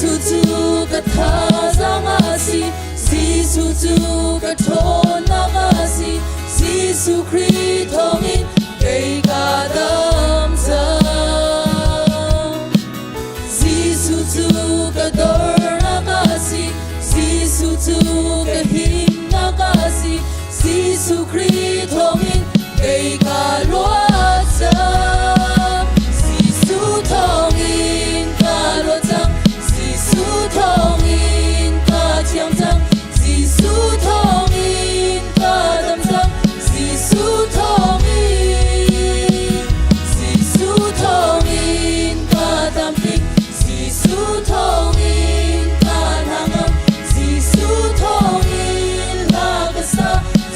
Jesuh cu ka thazaang a si, Jesuh cu ka ṭhawnnak a si, Jesuh Khrih thawngin kei ka dam cang. Jesuh cu ka dornak a si, Jesuh cu ka himnak a si, Jesuh Khrih thawngin kei ka luat cang. Jesuh thawngin ka luat cang, Jesuh thawngin ka thiang cang, Jesuh thawngin ka dam cang, Jesuh thawngin, Jesuh thawngin ka tlamtling, Jesuh thawngin ka hnangam, Jesuh thawngin hla ka sa,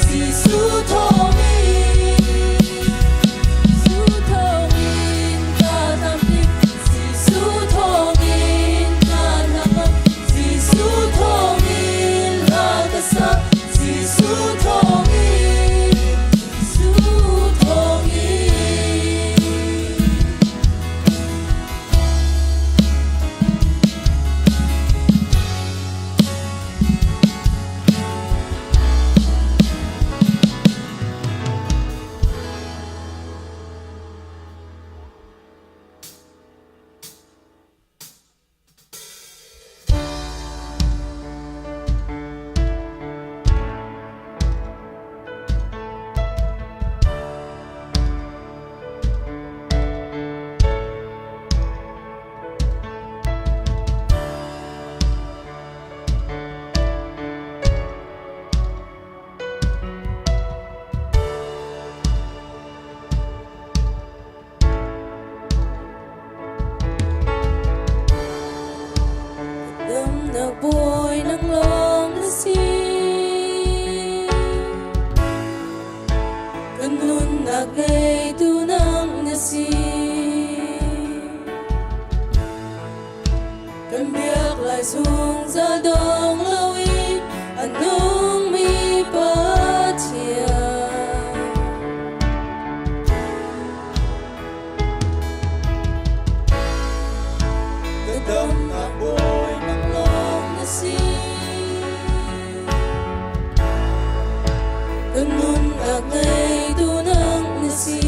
Jesuh thawngin, Jesuh thawngin ka tlamtling, Jesuh thawngin ka hnangam, Jesuh thawngin hla ka sa, Jesuh thawngin, Jesuh thawngin. Damnak bawi nang lawng na si. Kan nunnak ngeitu nang na si. Kan biak lai zungzal dong loin a nungmi Pathian. Ka damnak bawi nang lawng na si. Ka nunnak ngeitu nang na si.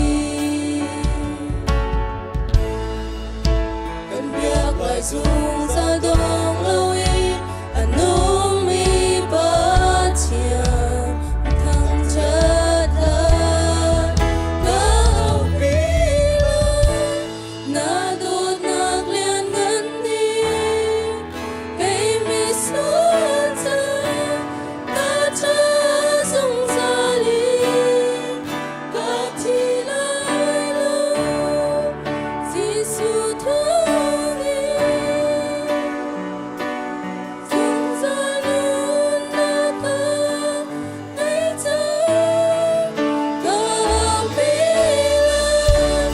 Kan biak lai zungzal dong loin a nungmi Pathian thangṭhat lai. Ka aupi lai, na dawtnak lianngan nih kei misual ca ka ṭha zungzal in ka thi lai lo. Jesuh thawngin zungzal nunnak ka ngei cang. Ka aupi lai,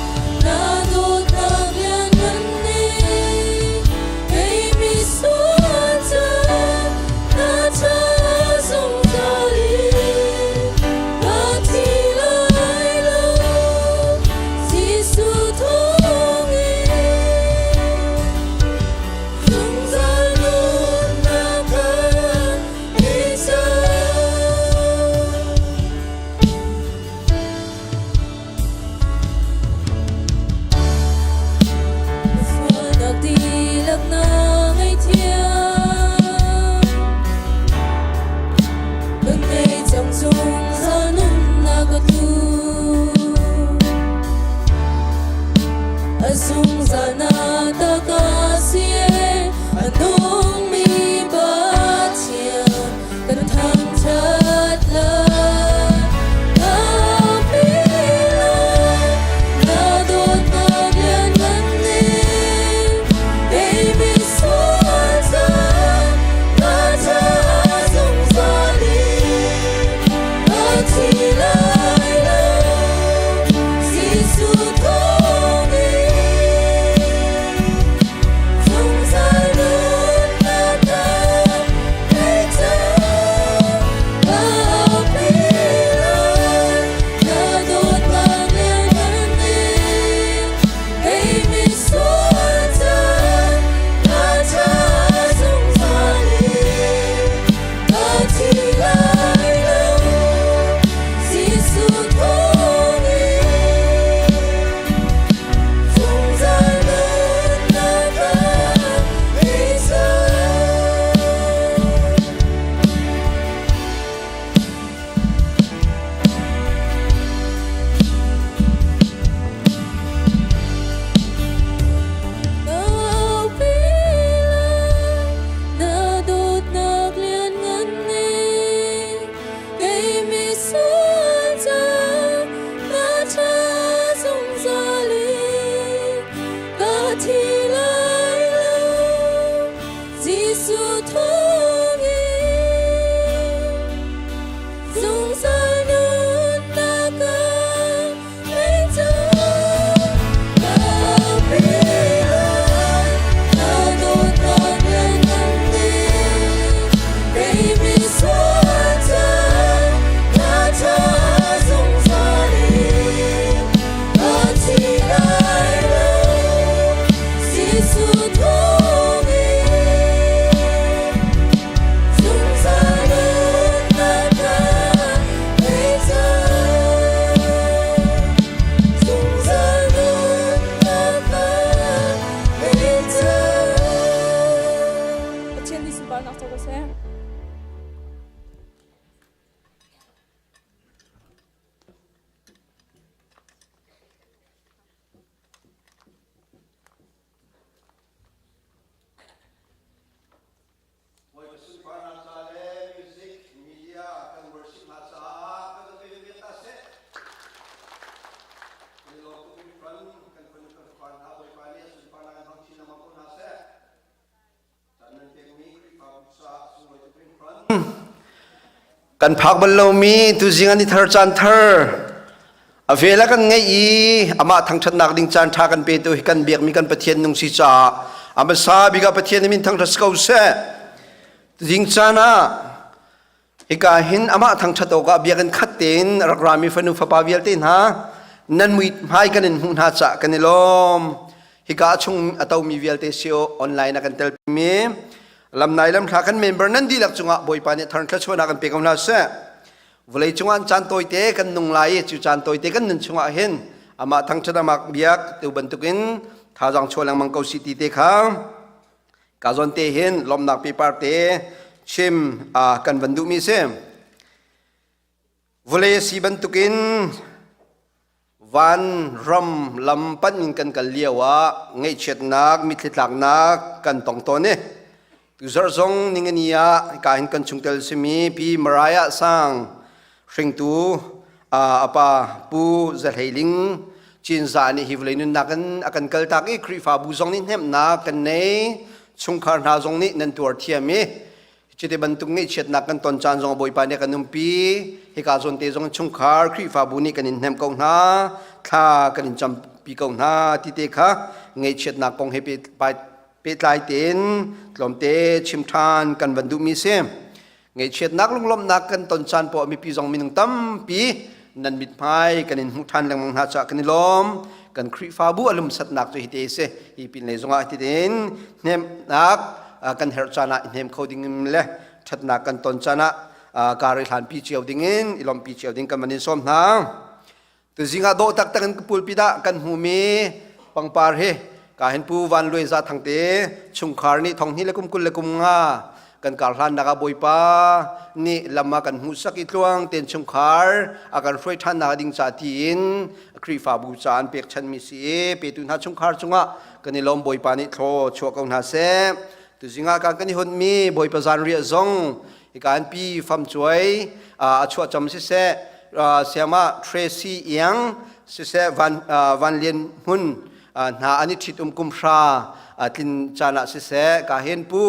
na dawtnak lianngan nih kei misual ca na ṭha zungzal in ka thi lai lo. Jesuh thawngin zungzal nunnak ka ngei cang. Sualnak dihlak na ngaihthiam. Kan ngei cang zungzal nunnak a tlu. A zungzal na ta ka si e, a nungmi Pathian kan thangṭhat lai. Ka pi lai, na dawtnak lianngan nih kei misual ca ka ṭha zungzal in ka thi lai lo. Jesuh thawngin zungzal nunnak. ko seh. Bawipa sunparnak ca le music media kan worship hna caah kan pe ve ta seh. Kan lawm tuk hringhran kan fanu kan fapa hna Bawipa nih a sunparnak in hmang chin lengmang ko hna seh. Caan nan pekmi Khrihfabu caah a sunglawi tuk hringhran. Kan phak bal lomi tuzing an i thar caan thar a vel a kan ngeih i amah thangṭhatnak ding caan ṭha kan petu hi kan biakmi kan Pathian nung si caah a hmasa bik ah Pathian min thangṭhat si ko seh. Tuzing caan ah hika hin amah thangṭhat awkah biakinn khat tein rak rami fanu fapa vialte hna nan mui hmai kan in hmuh hna cah kan i lawm. Hika chung a tomi vialte si online a kan telpimi lamnai lamthla kan member nan dihlak cungah Bawipa nih thar thluachuahnak kan pe ko hna seh. Vawlei cungah caan tawite kan nung lai i cu caan tawite kan nun chungah hin amah thangṭhat amak biak tu bantukin thazaang chuah lengmang ko si ti te kha ka zawn te hin lawmnak pipar te chim kan van duhmi si. Vawlei a si bantukin van ram lam panh in kan kal lio ah ngaihchiatnak mitthli tlaknak kan tong tawn i tuzarh zong ningani ah hika hin kan chungtel simi Pi Mariah Sang hringtu a pa Pu Za Hlei Ling Cinzah nih hi vawlei nunnak in a kan kaltak i Khrihfabu zong nih hnemhnak kan nei chungkhar hna zong nih nan tuar thiam i Cuti bantuk ngaihchiatnak kan ton caan zong Bawipa nih kan umpi. Hika zawn te zong chungkhar Khrihfabu nih kan in hnemh ko hna, thla kan in campi ko hna ti te kha ngaihchiatnak kong he pehtlai tein tlawmte chim ṭhan kan van duhmi si. Ngaihchiatnak lunglawmhnak kan ton caan poah mipi zong minung tampi nan mithmai kan in hmuh ṭhan lengmang hna caah kan i lawm. Kan Khrihfabu a lumsatnak cu hite si. Hi pinlei zongah hitin hnemhnak kan herh caan ah i hnem kho ding le ṭhatnak kan ton caan ah kar i hlanpi cio ding in i lawmhpi cio ding kan van in sawm hna. Tuzing ah dawh taktak in pulpit ah kan hmumi pangpar hi ka hin Pu Van Luai Za Thang te chungkhar nih thong hnih le kum 20 le kum nga kan kar hlannak ah Bawipa nih lam a kan hmuhsak i tluang ten chungkhar a kan hruai ṭhannak ding ca tiin Khrihfabu ca an pekchanmi si i petu hna chungkhar cungah kan i lawm Bawipa nih thlaw chuah ko hna seh. Tuzing ah kan kan i hunmi Bawipa zanriah zong hika an pi fam cuai a chuah cam siseh siama Tracy Iang siseh Van Van Lian Hmun hna an i ṭhit um kum hra tlin caan ah siseh ka hen pu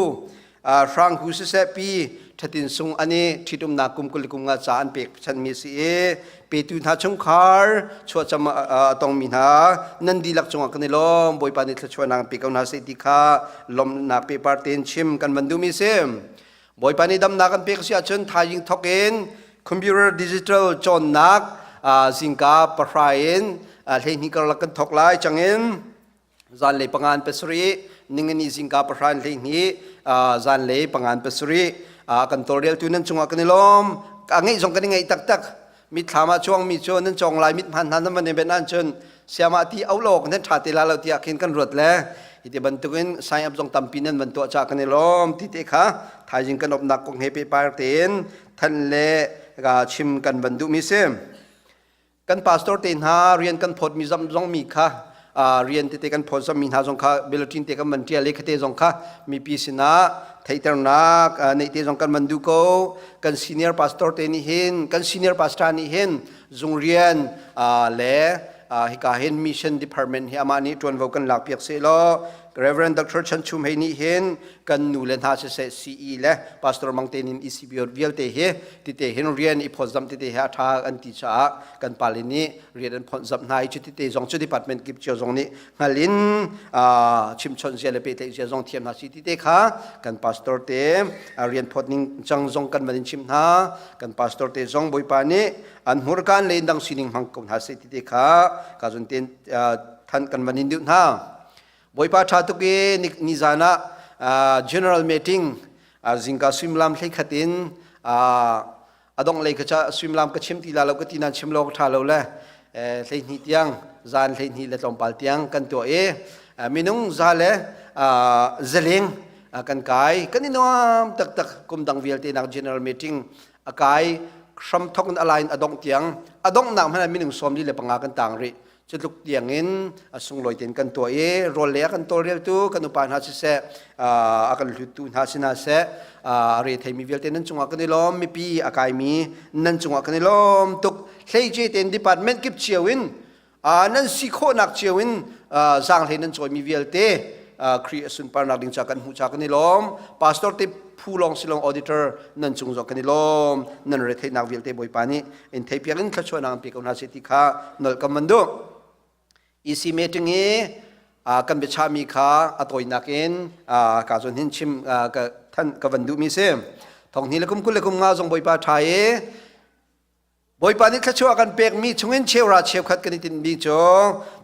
hrang hu siseh pi thatin sung an i ṭhitumnak kum 20 kum nga ca an pek chanmi si i petu hna chungkhar chuahcam a tongmi hna nan dihlak cungah kan i lawm Bawipa nih thluachuahnak pe ko hna seh ti kha lawmhnak pepar tein chim kan van duhmi si Bawipa nih damnak kan pek si ahcun thaizing thok in computer digital cawnnak zingka pahra in 12 karlak kan thok lai changin zanlei pangan pasarih ningani zingka pahran 12 zanlei pangan pasarih kan tawlreltu nan cungah kan i lawm a ngeih zong kan i ngeih taktak mitthlam ah chuangmi cu nan cawng lai mit hman hna nan van i ben ahcun siama ti au lo nan ṭha te la lo tiah khin kan ruat le hi ti bantukin sign up zong tampi nan van tuah ca kan i lawm ti te kha thaizing kan opnak kong he pehpar tein than le chim kan van duhmi si Kan pastor te hna rian kan phawtmi zong mi kha rian tete kan phawt mi hna zong kha bulletin te kan van ṭial i khate zong kha mipi sinah theihternak neih te zong kan van duh ko. Kan senior pastor te nih hin kan senior pastor nih hin zung rian le hika hin mission department hi amah nih ṭuanvo kan lakpiak seh law Reverend Dr. Chan Chum Hei nih hin kan nu le hna siseh CE le Pastor Mang Te nin ECB vialte hi tite hin rian i phawtzamh tite hi a ṭha an ti caah kan pale nih rian an phawtzamh hna i cu tite zong cu department kip cio zong nih hngal in chimchawnh zia le pehtlaih zia zong thiam hna si tite kha kan pastor te rian phawt ning cang zong kan van in chimh hna kan pastor te zong Bawipa nih an hmurkaan le dang sining hmang ko hna seh tite kha ka zun ten than kan van in duh hna Bawipa ṭha tuk i nizan ah general meeting zingka suimilam 11 in a dongh lei kha suimilam ka chim ti la lo ka ti nan chim lo ka ṭha lo le 12 tiang zan 12 le tlawmpal tiang kan tuah i minung za le zaleng. Kan kai. Kan i nuam taktak. Kum dang vialte nak general meeting a kai hram thok in a in a dongh tiang a donghnak hmanh ah minung 45 kan tang rih. Cutluk tiang in a sunglawi tein kan tuah i rawl le a kan tawlreltu kan upa hna siseh a kan hluttu hna si hna seh a re theimi vialte nan cungah kan i lawm mipi a kaimi nan cungah kan i lawm tuk hleice tein department kip cio in nan si khawhnak cio in zaanghlei nan cawimi vialte Khrih a sunparnak ding ca kan hmuh ca kan i lawm pastor te phu lawng si lawng auditor nan cung zong kan i lawm nan retheihnak vialte Bawipa nih in theipiak in thluachuahnak an pe ko hna seh ti kha nolh kan van duh EC meeting i kan biachahmi kha a tawinak in ka zawn hin chim ka than ka van duhmi si thong hni le kum 20 le kum nga zong Bawipa ṭha i Bawipa nih thluachuah kan pekmi chungin cheuhra cheukhat kan i tinhmi cu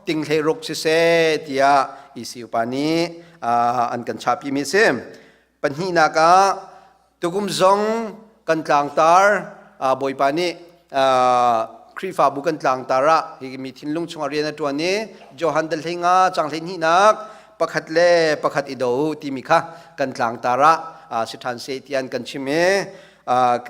tinghlei ruk siseh tiah EC upa nih an kan chahpimi a si. Pahnihnak ah tukum zong kan tlangtar Bawipa nih Khrihfabu kan tlangtar ah hi mi thinlung chungah rian a ṭuan i Johan dal hleinga cang hleihnih pakhat le pakhat i do timi kha kan tlangtar ah si ṭhan seh tiah an kan chim i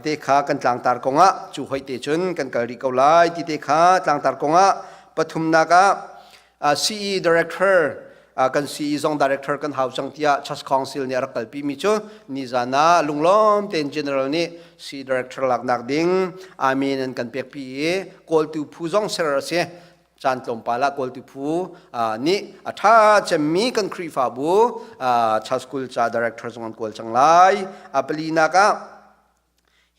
te kha kan tlangtar kongah cu hoi te cun kan kal rih ko lai ti te kha tlangtar kongah pathumnak ah CE director kan CE zong director kan hau cang tiah Church Council nih a rak kalpi mi cu nizan ah lunglawm tein general nih CE director laknak ding amen an kan pekpi i kawltu phu zong ser a si caan tlawmpal ah kawltu phu nih a ṭha cemmi kan Khrihfabu Church School ca director zong an kawl cang lai. A palinak ah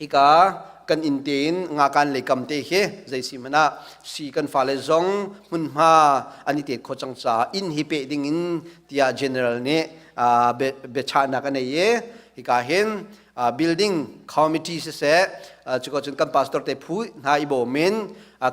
hika kan inn tein ngakan lei kam te hi zei si hmanh ah si kan fale zong hmunhma an i tet kho cang caah inn hi peh ding in tiah general nih biachahnak a nei i hika hin building committee siseh cuka cun kan pastor te phu hna i bawm in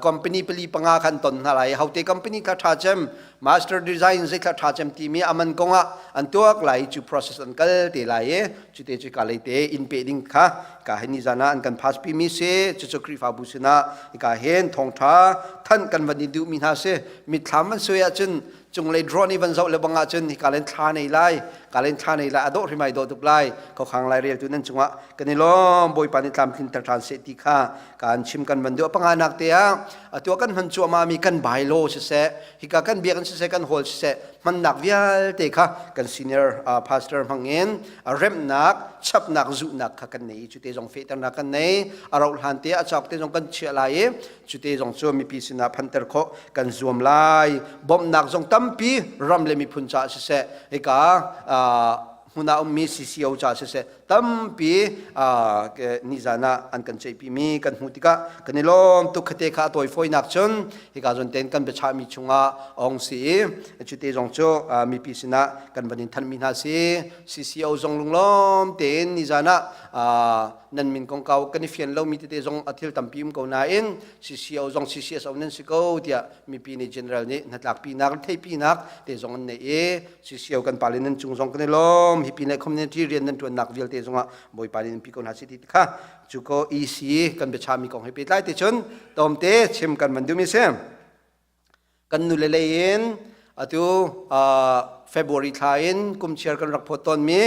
company pali panga khan ton hna lai hote company kha tha cem master design zei kha tha cem timi aman kong ah an tuak lai cu process an kal te lai i cu te cu ka lei te in pe ding kha ka hin ni zana an kan pass pi mi si cu cu Khrihfabu sinah ka hin thawngtha than kan van i duh mi hna si mitthlam an sui ahcun cunglei drone i van zoh le bang ahcun hika len thla nei lai ka len thla nei lai a dawh hrim ai dawh tuk lai khokhang lai reltu nan cungah kan i lawm bawipa nih tlamtlinter ṭhan seh ti kha kan chim kan van duh panganak te ah atu kan hman cuahmah mi kan bylaw siseh hika kan biakinn siseh kan hall siseh hmannak vialte kha kan senior pastor hmangin remnak chapnak zuhnak kha kan nei cu te zong fehternak kan nei a rauh hlan te a chak te zong kan chiah lai i Cute zong cu mipi sinah phanter khawh kan zuam lai. Bawmhnak zong tampi ram le miphun caah siseh, hika hmun ah ummi CCO caah siseh, tampi nizan ah an kan ceihpimi kan hmuh tikah kan i lawm tuk khate kha a tawifawinak cun hika zawn ten kan biachahmi chungah a hong si i cute zong cu mipi sinah kan van in thanhmi hna si. CCO zong lunglawm tein nizan ah nan min kongkau kan i fian lomi tete zong a thil tampi um ko nain CCO zong CCSO nan si ko tiah mipi nih general nih hnatlakpinak theihpinak te zong an nei i CCO kan pale nan cung zong kan i lawm hi pin le community rian nan tuannak vialte zongah bawipa nih nan pi ko hna si ti kha cu ko EC kan biachami kong he pehtlai te cun tomte chim kan van duhmi si Kan nule lei in atu February thla in kumchiar kan rak phawt tawnmi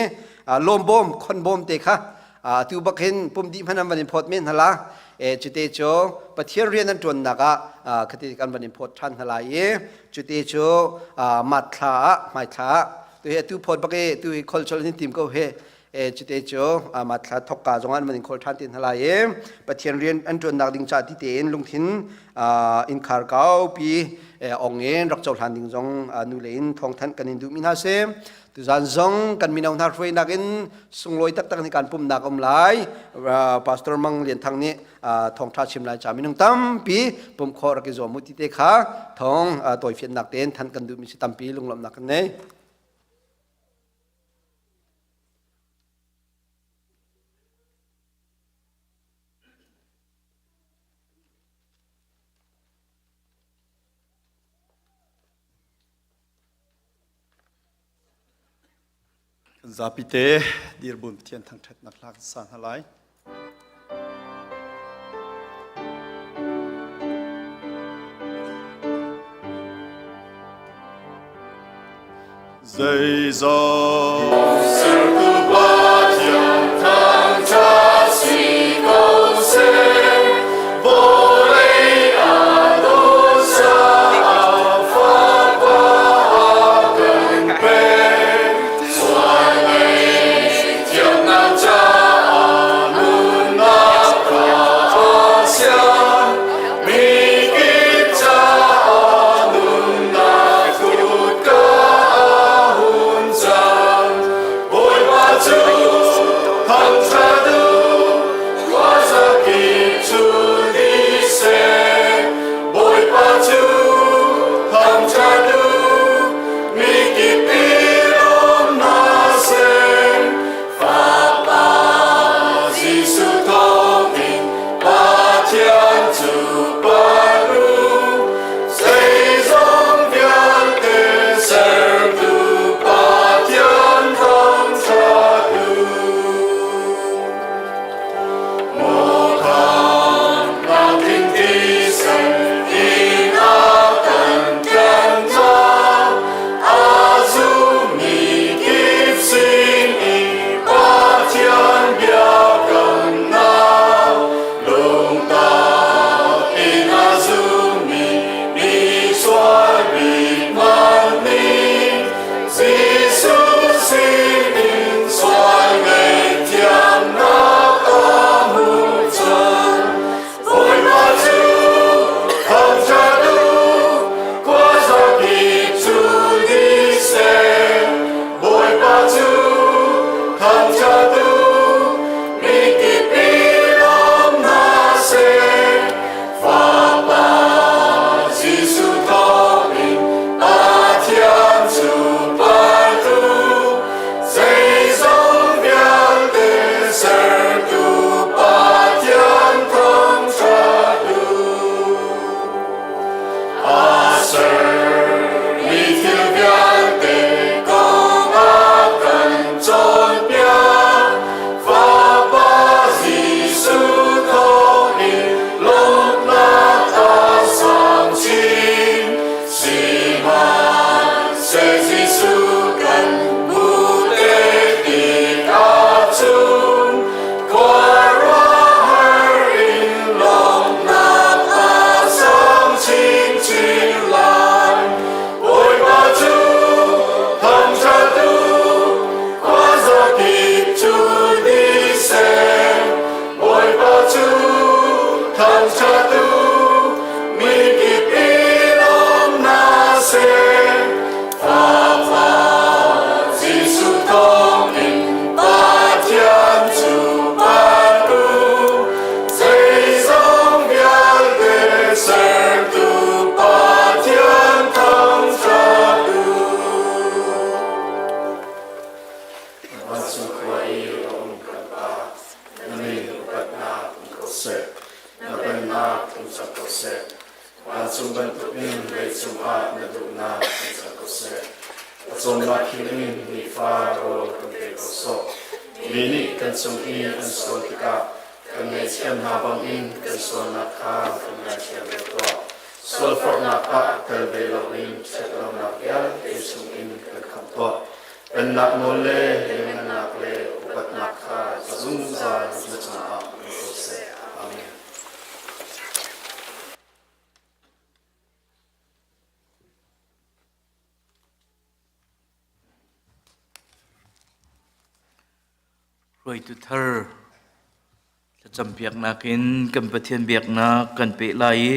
lawmbawm khonbawm te kha atu bak hin pum dih hmanh an van in phawt men hna la e cute cu Pathian rian an ṭuannak ah khati kan van in phawt ṭhan hna lai i cute cu mat thla ah hmai thla ah tu hi atu phawt bak i tu hi kholchol in tim ko he e cute cu mah thla thokka zong an van in khawl ṭhan te hna lai i Pathian rian an ṭuannak ding ca ti tein lungthin innkhar kaupi ong in rak cohlan ding zong nu le in thawngthanh kan in duhmi hna si tuzan zong kan mino hna hruainak in sunglawi taktak ni kan pumnak um lai pastor Mang Lian Thang nih thawngṭha chim lai ca minung tampi pum khawh rak i zuam mu ti te kha thawng tawifiannak tein than kan duhmi si tampi lunglawmhnak kan nei Kan zapi te dirbun Pathian thangṭhatnak hla kan sa hna lai. Zeizong sertu. Thangṭhattu mikip i lawm hna seh. Fapa Jesuh thawngin Pathian cu partu, zeizong vialte sertu Pathian thangṭhat u. A sermi thil vialte kong a kan cawnpiak. Fapa Jesuh thawngin lawmhnak a sang chin. Sihmanhseh Jesuh kan hmuh te tikah cun khuaruahhar in lawmhnak a sang chinchin lai. Bawipa cu thangṭhat u, khuazakip cu dih seh. Bawipa cu thangṭhat u, mikip i lawm hna seh. Fapa Jesuh thawngin Pathian cu pan u, zeizong vialte sertu Pathian thangṭhat u. Vancung khua i a um kan Pa, na min upatnak um ko seh. Na pennak um cang ko seh. Vancung bantukin leicung ah na duhnak um cang ko seh. A cawmnak thil in nifa rawl kan pe ko sawh. Mi nih kan cung i an sual tikah kan ngaihthiam hna bangin kan sualnak kha kan ngaithiam ve tuah. Sualforhnak ah tel ve loin ṭhatlonak vialte chungin kan khamh tuah. Pennak nawl le lianngannak le upatnak kha a zungzal na cungah um ko seh. Amen. Hruaitu thar thlacampiaknak in kan Pathian biaknak kan peh lai i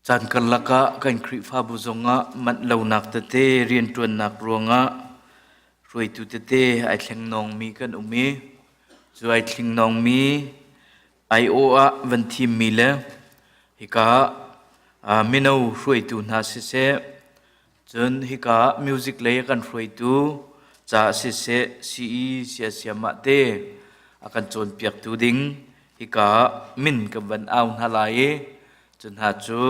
caan karlak ah kan Khrihfabu zongah manh lonak tete rianṭuannak ruangah hruaitu tete ai thleng nawngmi kan um i cu ai thleng nawngmi aiawh ah van thimmi le hika mino hruaitu hna siseh Cun hika ah music lei a kan hruaitu ca siseh CE siasiamah te a kan cawnpiaktu ding hika ah min kan van au hna lai i cu hna cu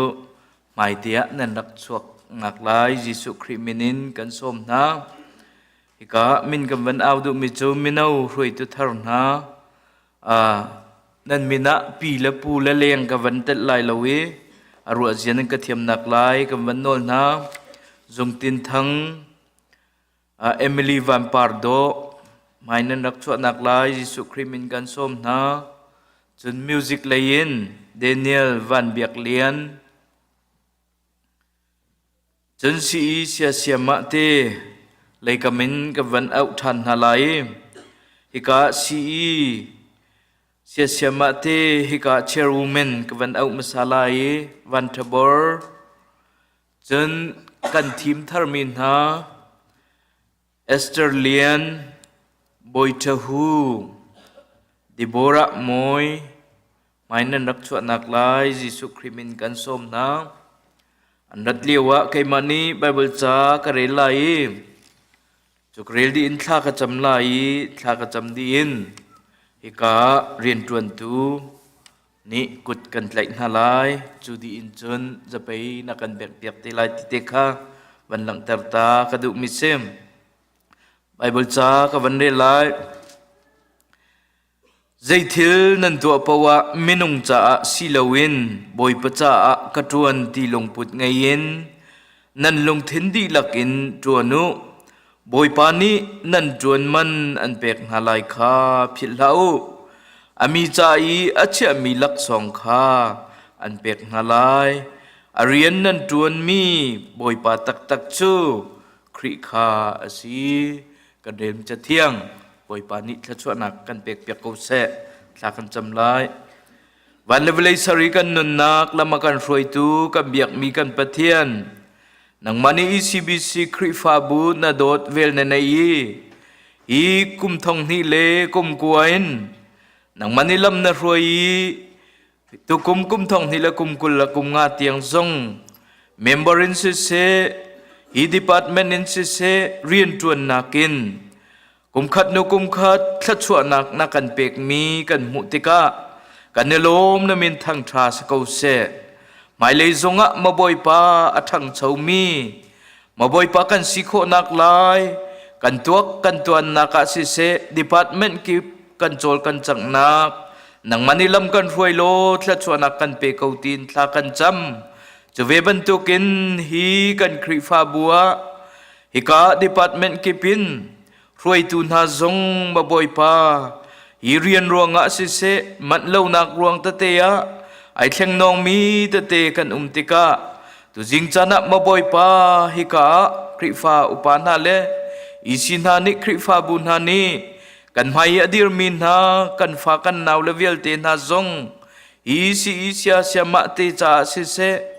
hmaite ah nan rak chuak nak lai Jesuh Khrih min in kan sawm hna. Hika ah min kan van au duhmi cu mino hruaitu thar hna Nan min ah pi le pu le leng ka van telh lai lo i a ruahzia nan ka thiamnak lai kan van nawl hna. Zungtin Thang, Emily Van Par Dawh, hmai nan rak chuahnak lai Jesuh Khrih min kan sawm hna. Cun music lei in Daniel Van Biak Lian, Cun sii siasiam ah ti leikam in ka van auh ṭhan hna lai i hika sii siasiam ah ti hika chairwoman ka van auh hmasa lai i Van Ṭha Bor. Cun kan thim tharmi hna Esther Lian, Bawi Ṭha Hu, Deborah Mawi, Hmai nan rak chuahnak lai Jesuh Khrih min kan sawm hna. An rat lio ah keimah nih Baibal ca ka rel lai i cu ka rel dih in thla ka cam lai i thla ka cam dih in hika rianṭuantu nih kut kan tlaih hna lai. Cu dih in cun zapei na kan bengh piak te lai ti te kha van langhter ta ka duhmi si. Baibal ca ka van rel lai. Zeithil nan tuah paoh ah minung caah si loin Bawipa caah ka ṭuan ti lungput ngei in nan lungthin dihlak in ṭuan u. Bawipa nih nan ṭuan man an pek hna lai kha philh hlah u. A mi ca i a chiahmi laksawng kha an pek hna lai. A rian nan ṭuanmi Bawipa taktak cu Khrih kha a si. Kan rel Cathiang Bawipa nih thluachuahnak kan pekpiak ko seh. Thla kan cam lai. Van le vawlei sari kan nunnak lam a kan hruaitu kan biakmi kan Pathian nangmah nih ECBC Khrihfabu na dawt vel na nei i hi Hi kum thong hnih le kum kua in nangmah nih lam na hruai i tukum kum thong hnih le kum 20 le kum nga tiang zong member in siseh hi department in siseh rianṭuannak in Kumkhat hnu kumkhat thluachuahnak na kan pekmi kan hmuh tikah kan i lawm na min thangṭha si ko seh. Hmailei zongah ma Bawipa a ṭhangchomi, ma Bawipa kan si khawhnak lai, kan tuak kan tuannak ah siseh, department kip kan cawl kan canghnak, nangmah nih lam kan hruai law thluachuahnak kan pe ko tiin thla kan cam. Cu ve bantukin hi kan Khrihfabu ah Hika department kip in hruaitu hna zong ma Bawipa hi rian ruangah siseh manh lonak ruang tete ah ai thleng nawngmi tete kan um tikah tuzing caan ah ma Bawipa hika ah Khrihfa upa hna le EC hna nih Khrihfabu hna nih kan hmai i a dirmi hna kan fa kan nau le vialte hna zong hi si sia siamah te caah siseh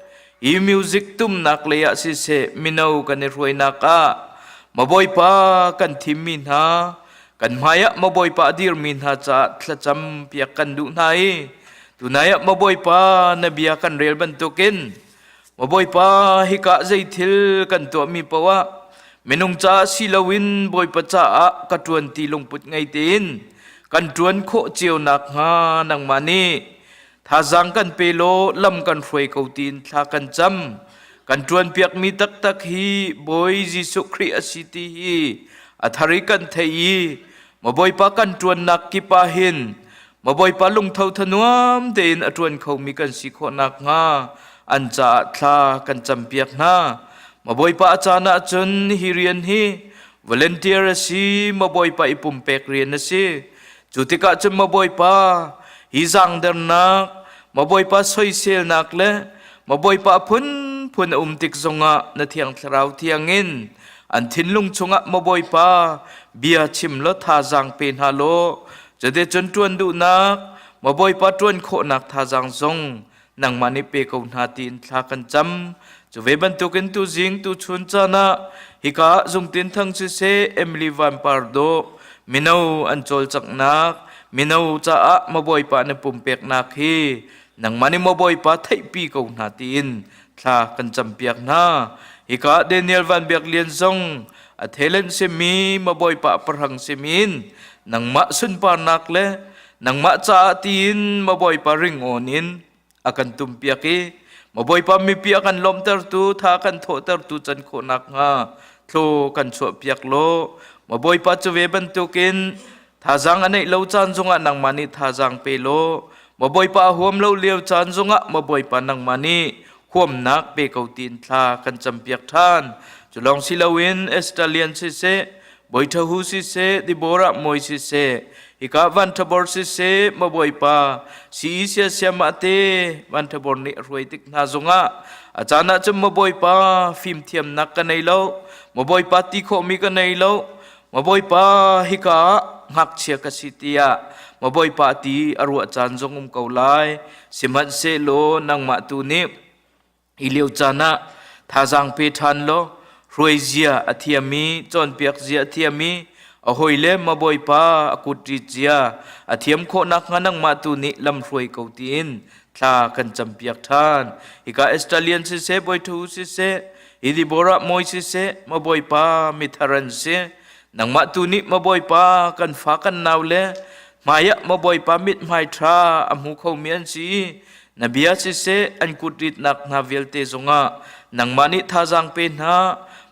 Hi music tumnak lei ah siseh mino kan i hruainak ah mabawipa kan thimmi hna kan hmai ah mabawipa a dirmi hna caah thlacam piak kan duh hna i tunai ah mabawipa na bia kan rel bantukin mabawipa hika zeithil kan tuahmi paoh ah minung caah si loin Bawipa caah ka ṭuan ti lungput ngei tein kan ṭuan khawh cio nakhnga nangmah nih Thazaang kan pe law lam kan hruai ko tiin thla kan cam. Kan ṭuanpiakmi taktak hi Bawi Jesuh Khrih a si ti hi a thar i kan theih i maw Bawipa kan ṭuannak kip ah hin maw Bawipa lungtho thanuam tein a ṭuan khomi kan si khawh nakhnga an caah thla kan campiak hna. Maw Bawipa a caan ahcun hi rian hi volunteer a si, maw Bawipa i pumpek rian a si. Cu tikah cun maw Bawipa, hi zaangdernak, maw Bawipa soiselnak le maw Bawipa phunphun a um tik zongah na Thiang Thlarau thiangin an thinlung chungah maw Bawipa bia chim law thazaang pe hna law cuticun ṭuan duhnak maw Bawipa ṭuan khawhnak thazaang zong nangmah nih pe ko hna tiin thla kan cam. Cu ve bantukin tuzing tuchun caan ah hika ah Zungtin Thang siseh Emily Van Par dawh mino an cawlcanghnak mino caah mabawipa na pumpeknak hi nangmah nih mabawipa theihpi ko hna tiin thla kan campiak hna. Hika ah Daniel Van Biak Lian zong a talent simi mabawipa pahrang simin nangmah sunparnak le Nangmah caah tiin mabawipa ringawn in a kan tumpiak i mabawipa mipi a kan lawmhtertu tha kan thawhtertu can khawh nakhnga thlaw kan chuahpiak law mabawipa cu ve bantukin thazaang a neih lo caan zongah nangmah nih thazaang pe law mabawipa a huam lo lio caan zongah mabawipa nangmah nih huamnak pe ko tiin thla kan campiak ṭhan. Cu lawng si loin Esther Lian siseh, Bawi Ṭha Hu siseh, Deborah Mawi siseh, hika Van Ṭha Bor siseh, Mabawipa, CE siasiamah te Van Ṭha Bor nih a hruai tik hna zongah a caan ah cun Mabawipa fimthiamnak ka nei lo, Mabawipa ti khawhmi ka nei lo, Mabawipa hika ah ngakchia ka si tiah Mabawipa ti a ruah caan zong um ko lai. Sihmanhsehlaw nangmah tu nih hi lio caan ah thazaang pe ṭhan law hruai zia a thiam i cawnpiak zia a thiam i a hawile mabawipa a kut rit zia a thiam khawh nakhnga nangmah tu nih lam hruai ko tiin thla kan campiak ṭhan. Hika Australian siseh, Bawiṭhu siseh, hi Deborah Mawi siseh, mabawipa mithar an si. Nangmah tu nih mabawipa kan fa kan nau le hmaiah mabawipa mithmai ṭha a hmu khomi an si i na bia siseh an kut ritnak hna vialte zongah nangmah nih thazaang pe hna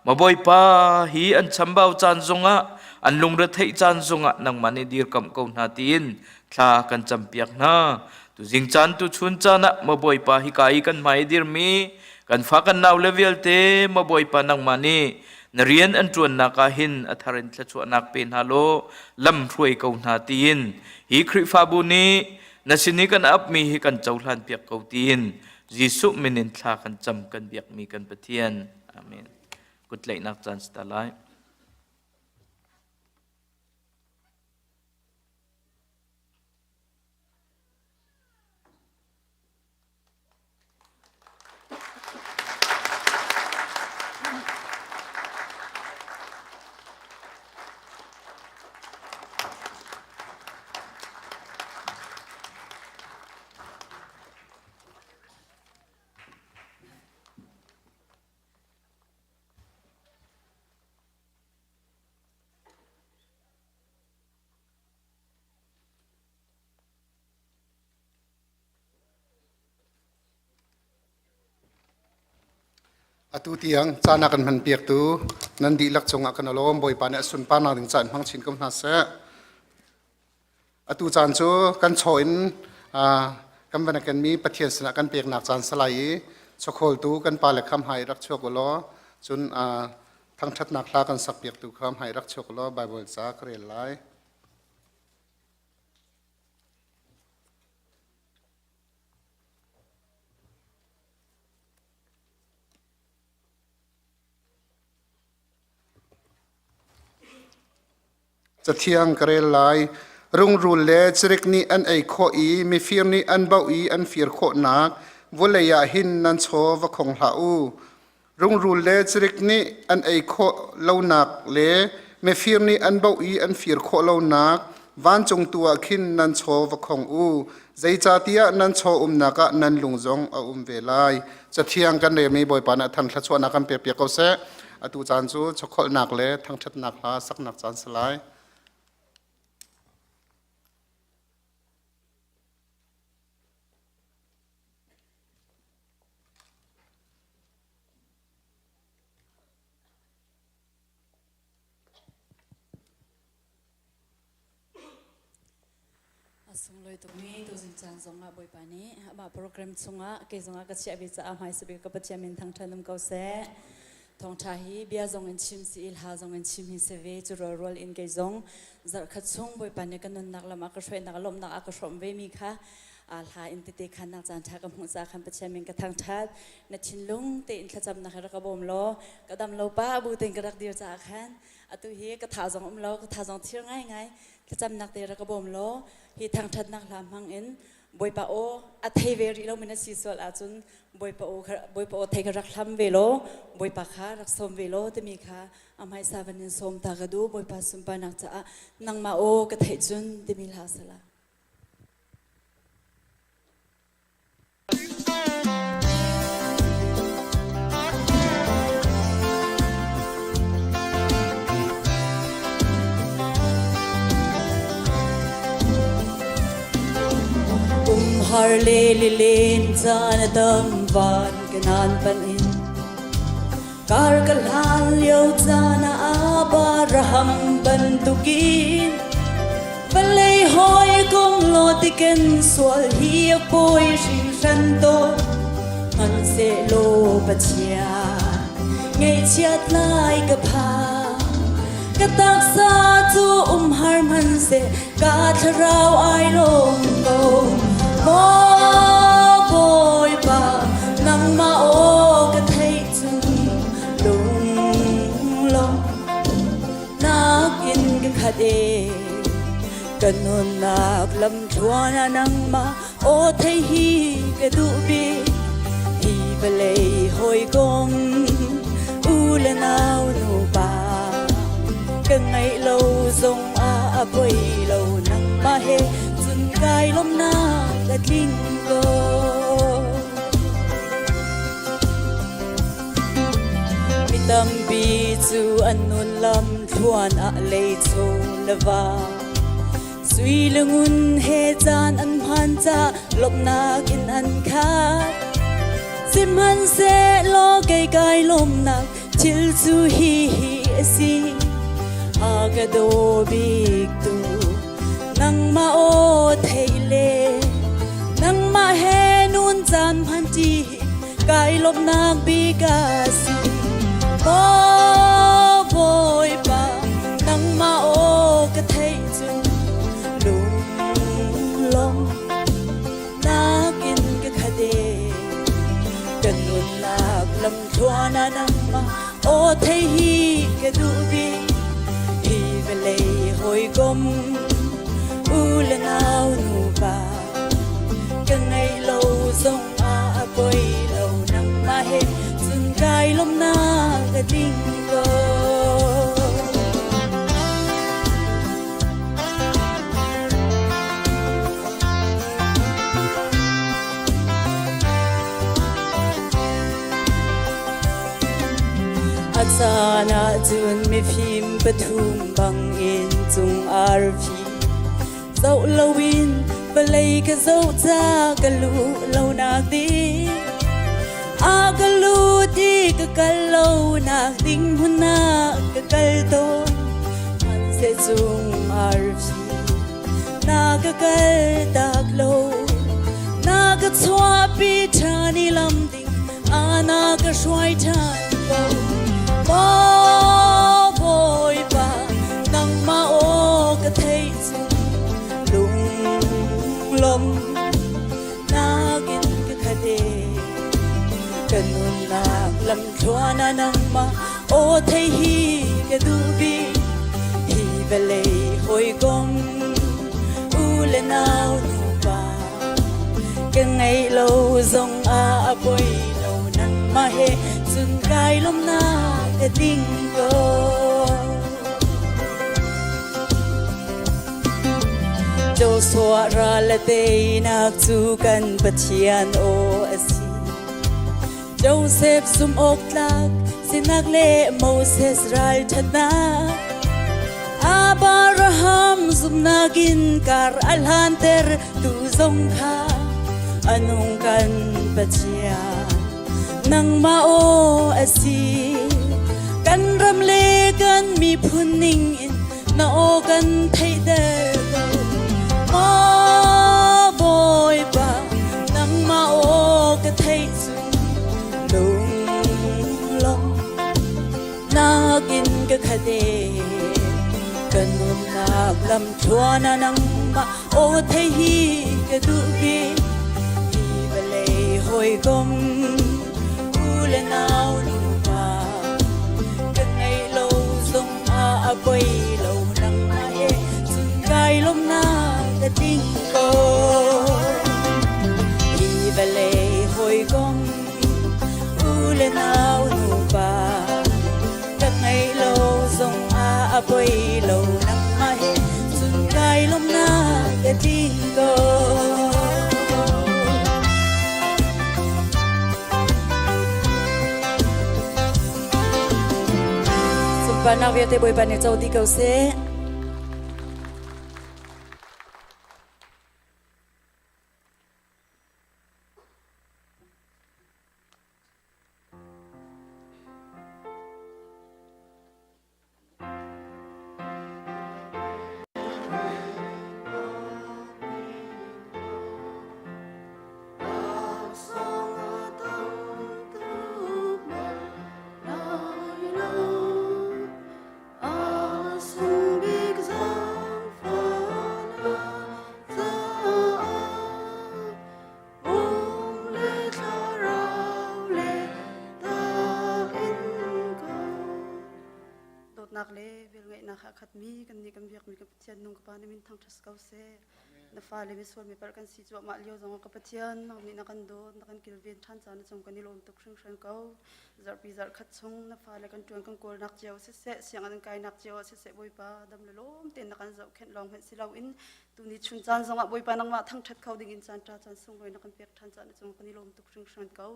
mabawipa hi an chambau caan zongah an lungretheih caan zongah nangmah nih dirkamh ko hna tiin thla kan campiak hna tuzing caan tuchun caan ah mabawipa hika i kan hmai dirmi kan fa kan nau le vialte mabawipa nangmah nih na rian an ṭuannak ah hin a thar in thluachuahnak pe hna law lam hruai ko hna tiin hi Khrihfabu nih na sin i kan apmi hi kan cohlan piak ko tiin Jesuh min in thla kan cam kan biakmi kan Pathian. Amen. Kutlaihnak caan si ta lai. Atu tiang caan a kan hmanpiaktu nan dihlak cungah kan i lawm. Bawipa nih a sunparnak ding caan hmang chin ko hna seh. Atu caan cu kan chaw in kan van a kenmi Pathian sinah kan peknak caan salai i chawkhawltu kan pale kha hmai rak chuak u law cun thangṭhatnak hla kan sakpiaktu kha hmai rak chuak u law Baibal ca ka rel lai. Cathiang ka rel lai. Rungrul le cirik nih an ei khawh i mifir nih an bauh i an fir khawhnak vawlei ah hin nan chaw va khong hlah u. Rungrul le cirik nih an ei khawh lonak le mifir nih an bauh i an fir khawh lonak vancung tu ah khin nan chaw va khong u. Zeicahtiah nan chaw umnak ah nan lung zong a um ve lai. Cathiang kan relmi Bawipa nih a than thluachuahnak kan pekpiak ko seh. Atu caan cu chawkholhnak le thangṭhatnak hla saknak caan si lai. A sunglawi tukmi tuzing caan zongah Bawipa nih amah program chungah kei zongah ka chiah ve caah hmaisa bik ka Pathian min thangṭhat um ko seh. Thawngṭha hi bia zong in chim si i hla zong in chim hi si ve cu rualrual in kei zong zarhkhat chung Bawipa nih ka nunnak lam a ka hruainak lawmhnak a ka hrawmh ve mi kha hla in tete khannak caan ṭha ka hmuh caah khan Pathian min ka thangṭhat. Na thinlung tein thlacamnak he rak ka bawm law ka dam lo pa bu tein ka rak dir caah khan atu hi ka tha zong um lo ka tha zong thir ngaingai thlacamnak te rak ka bawm law hi thangṭhatnak hla hmang in Bawipa aw a thei ve rih lo mi na si sual ahcun Bawipa aw kha Bawipa aw thei kha rak hlam ve law Bawipa kha rak sawm ve law timi kha a hmaisa van in sawm ta ka duh Bawipa sunparnak caah nangmah aw ka theih cun timi hla sala. Umhar le lilen caan a tam van kanan pan in kar ka hlan lio caan ah Abraham bantukin Vawlei hawikom law tiken sual hi a pawi hringhran tawn. Hmanhsehlaw Pathian ngaihchiat lai ka phang. Ka taksa cu umhar hmanhseh ka thlarau ai lawm ko. Maw Bawipa nangmah aw ka theih cun lunglawm nakin ka khat e ka nunnak lamthluan ah nangmah aw thei hi ka duh bik hi vawlei hawikom u le nau nupa ka ngaih lo zong ah a poi lo nangmah he cun kai lawmnak a tling ko. Mi tampi cu an nun lam thluan ah leichaw le va sui le ngun he caan an hman ca lawmhnak in an khat. Sihmanhsehlaw kei kai lawmnak thil cu hi hi a si. A ka daw bik tu nangmah aw thei le nangmah he nun caan hman ṭi kai lawmhnak bik a si. Aw Bawipa, nangmah aw ka theih cun lunglawm nakin ka khat e. Ka nunnak lamthluan ah nangmah aw thei hi ka duh bik. Hi vawlei hawikom u le nau nupa ka ngeih lo zong a poi lo nangmah he cun kai lawmnak a ding ko. A caan ah cun mifim pathum bangin cung arfi Zoh loin vawlei ka zoh ca ka luh lonak ding. A ka lut i ka kal lo nak ding hmun ah ka kal tawn. Hmanseh cung arfi na ka kal tak lo. Na ka chuahpi ṭhan i lam ding ah na ka hruai ṭhan ko. Maw Bawipa, nangmah aw ka theih cun lunglawm nakin ka khat e. Ka nunnak lamthluan ah nangmah aw thei hi ka duh bik. Hi vawlei hawikom u le nau nupa ka ngeih lo zong ah a poi lo nangmah he cun kai lawmnak ka ting ko. Joshua ral a teinak cu kan Pathian aw a si. Joseph zumh awk tlak sinak le Moses ralṭhatnak. Abraham zumhnak in kar a hlanter tu zong kha a nung kan Pathian. Nangmah aw a si. Kan ram le kan miphun ning in na aw kan theihter ko. Maw Bawipa, nangmah aw ka theih cun lunglawm nakin ka khat e. Ka nunnak lamthluan ah nangmah aw thei hi ka duh bik. Hi vawlei hawikom u le nau nupa ka ngeih lo zong ah a poi lo nangmah he cun kai lawmnak ka ting ko. Hi vawlei hawikom u le nau nupa ka ngeih lo zong ah a poi lo nangmah he cun kai lawmnak ka ting ko. Sunparnak vialte Bawipa nih co dih ko seh. Dawtnak le velngeihnak ah khatmi kan nih kan biakmi kan Pathian nung ka Pa na min thangṭhat ko seh. Na fale misual mipalh kan si cuahmah lio zong ka Pathian nang nih na kan dawt na kan kilven ṭhan caan na cung kan i lawm tuk hringhran ko. Zarhpi zarh khat chung na fale kan ṭuan kan kawlnak cio siseh sianginn an kainak cio ah siseh Bawipa dam le lawm tein na kan zohkhenh lawng hmanh si loin tuni chun caan zongah Bawipa nangmah thangṭhat kho ding in caan ṭha caan sunglawi na kan pek ṭhan caan na cung kan i lawm tuk hringhran ko.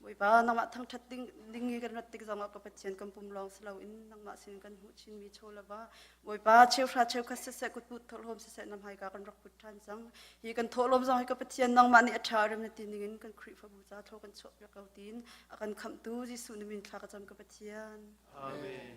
Bawipa nangmah thangṭhat ding ding i kan rat tik zongah ka Pathian kan pum lawng si loin nangmah sin kan hmuh chinmi chaw le va Bawipa cheuhra cheukhat siseh kutput thawhlawm siseh na hmaika kan rak put ṭhan cang. Hi kan thawhlawm zong hi ka Pathian nangmah nih a ṭha rem na ti ningin kan Khrihfabu ca thaw kan chuahpiak ko tiin a kan khamhtu Jesuh na min thla ka cam ka Pathian. Amen.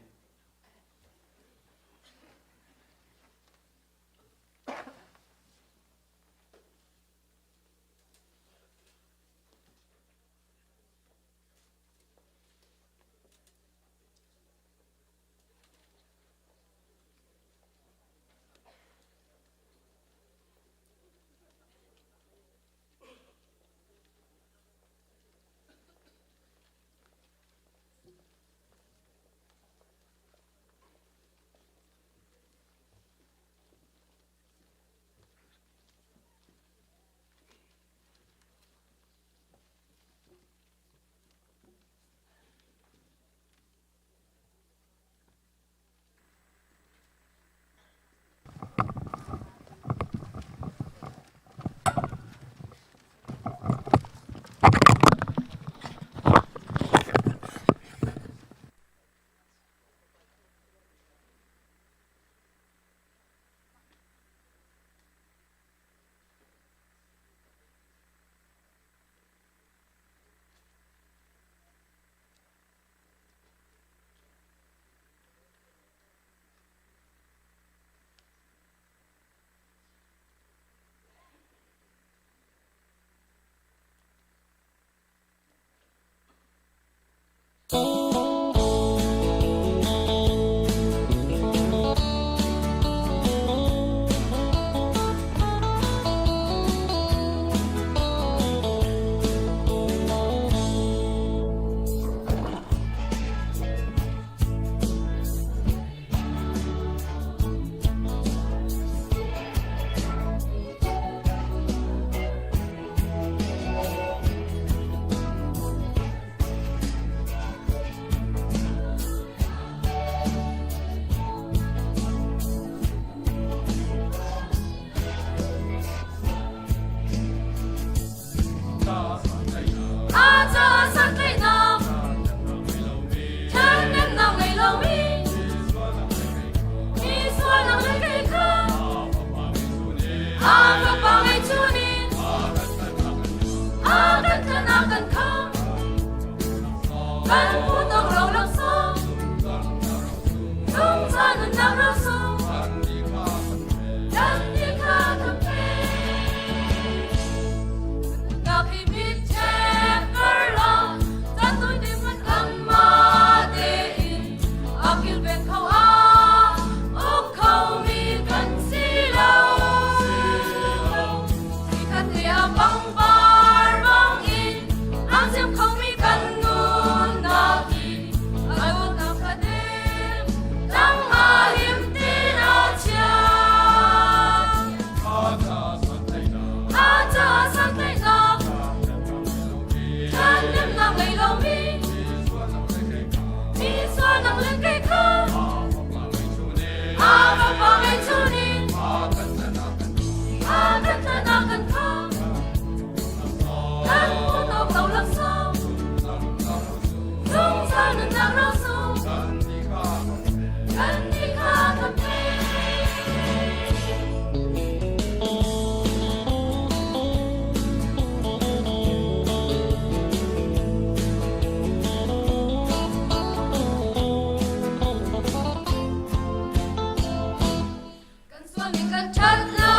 Sualning kan ṭhat lo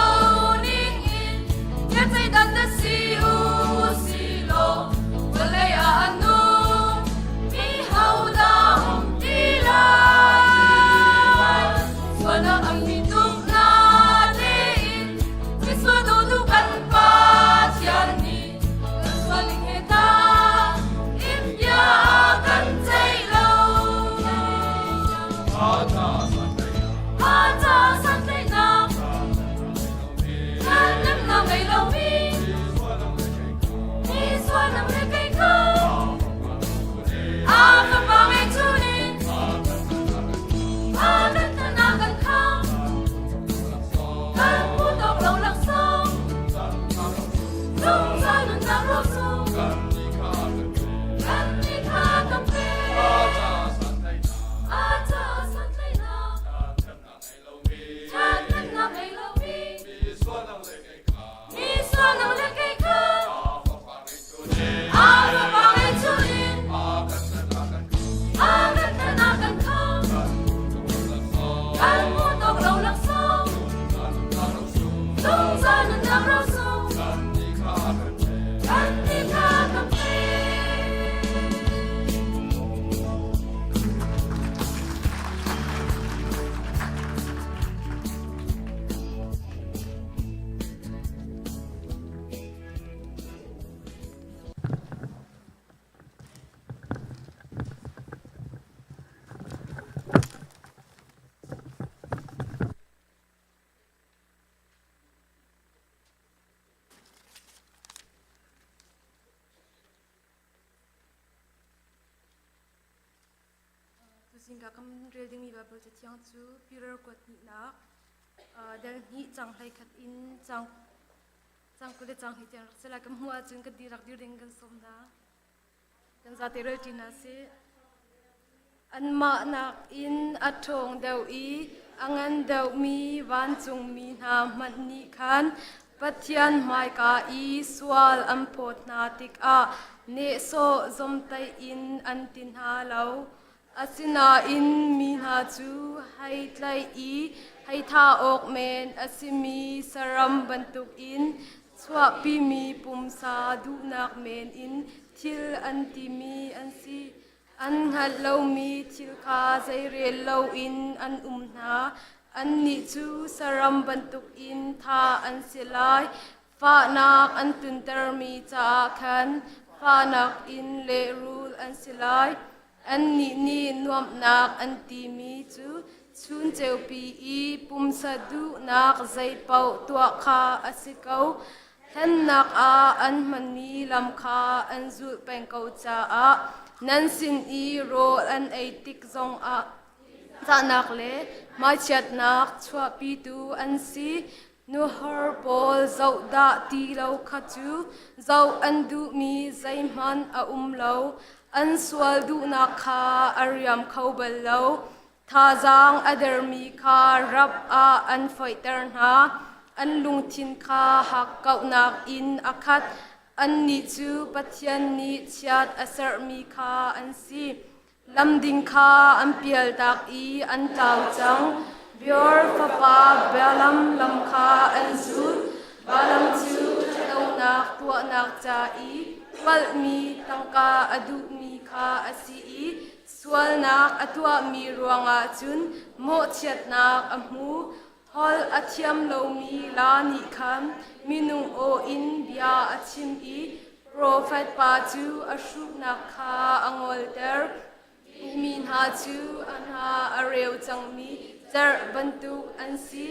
ning in biaceihdan na si u si law vawlei ah a nung mi hodah um ti lai? Sualnak a mi tuk na tein misual duhduh kan Pathian nih kan sualning he ta in bia a kan ceih lo. Ha ca santlaihnak Ṭhathnemnak ngei lomi mi sualnak le kei kha a fapa ngeihchun in a kan tlanak kan kham kan hmu tawk lo laksawng zungzal nunnak rosung kan ni kha kan pe a ca santlaihnak Ṭhathnemnak ngei lomi mi sualnak le kei kha a fapa ngeihchun in a kan tlanak kan kham kan hmu tawk lo laksawng zungzal nunnak rosung kan ti kha kan pe. Tuzing ka kan rel dingmi Baibal cathiang cu Peter kuat hnihnak dal hnih cang hlei khat in cang cang 20 le cang hnih tiang rak si lai. Kan hmuh ahcun kan dihlak dir ding kan sawm hna. Kan zate rel ṭi hna sih. Anmah nakin a ṭhawng deuh i a ngan deuhmi vancungmi hna hmanh nih khan Pathian hmaika i sual an phawt hna tikah nehsawh zawmtaih in an ti hna lo. Asinain mi hna cu hei tlaih i hei thah awk men a simi saram bantukin chuahpimi pumsa duhnak men in thil an timi an si. An hngalh lomi thil kha zeirel loin an um hna. Annih cu saram bantukin thah an si lai. Fahnak an tuntermi caah khan fahnak in lehrul an si lai. Annih nih nuamhnak an timi cu chun ceupi i pumsa duhnak zeipaoh tuah kha a si ko. Hlennak ah an hmanmi lam kha an zulh peng ko caah nan sin i rawl an ei tik zongah zahnak le hmaichiatnak chuahpitu an si. Nuhor pawl zoh dah ti lo kha cu zoh an duhmi zeihmanh a um lo. An sual duhnak kha a riam kho bal lo. Thazaang a dermi kha rap ah an foihter hna. An lungthin kha hakkauhnak in a khat. Annih cu Pathian nih chiat a serhmi kha an si. Lamding kha an pialtak i an tlau cang. Beor fapa Balaam lam kha an zul. Balaam cu ṭhatlonak tuahnak ca i palhmi tangka a duhmi kha a si i Sualnak a tuahmi ruangah cun mawhchiatnak a hmu. Holh a thiam lomi la nih khan minung aw in bia a chim i profet pa cu a hruhnak kha a ngolter. Mi hna cu a hna a reu cangmi cerh bantuk an si.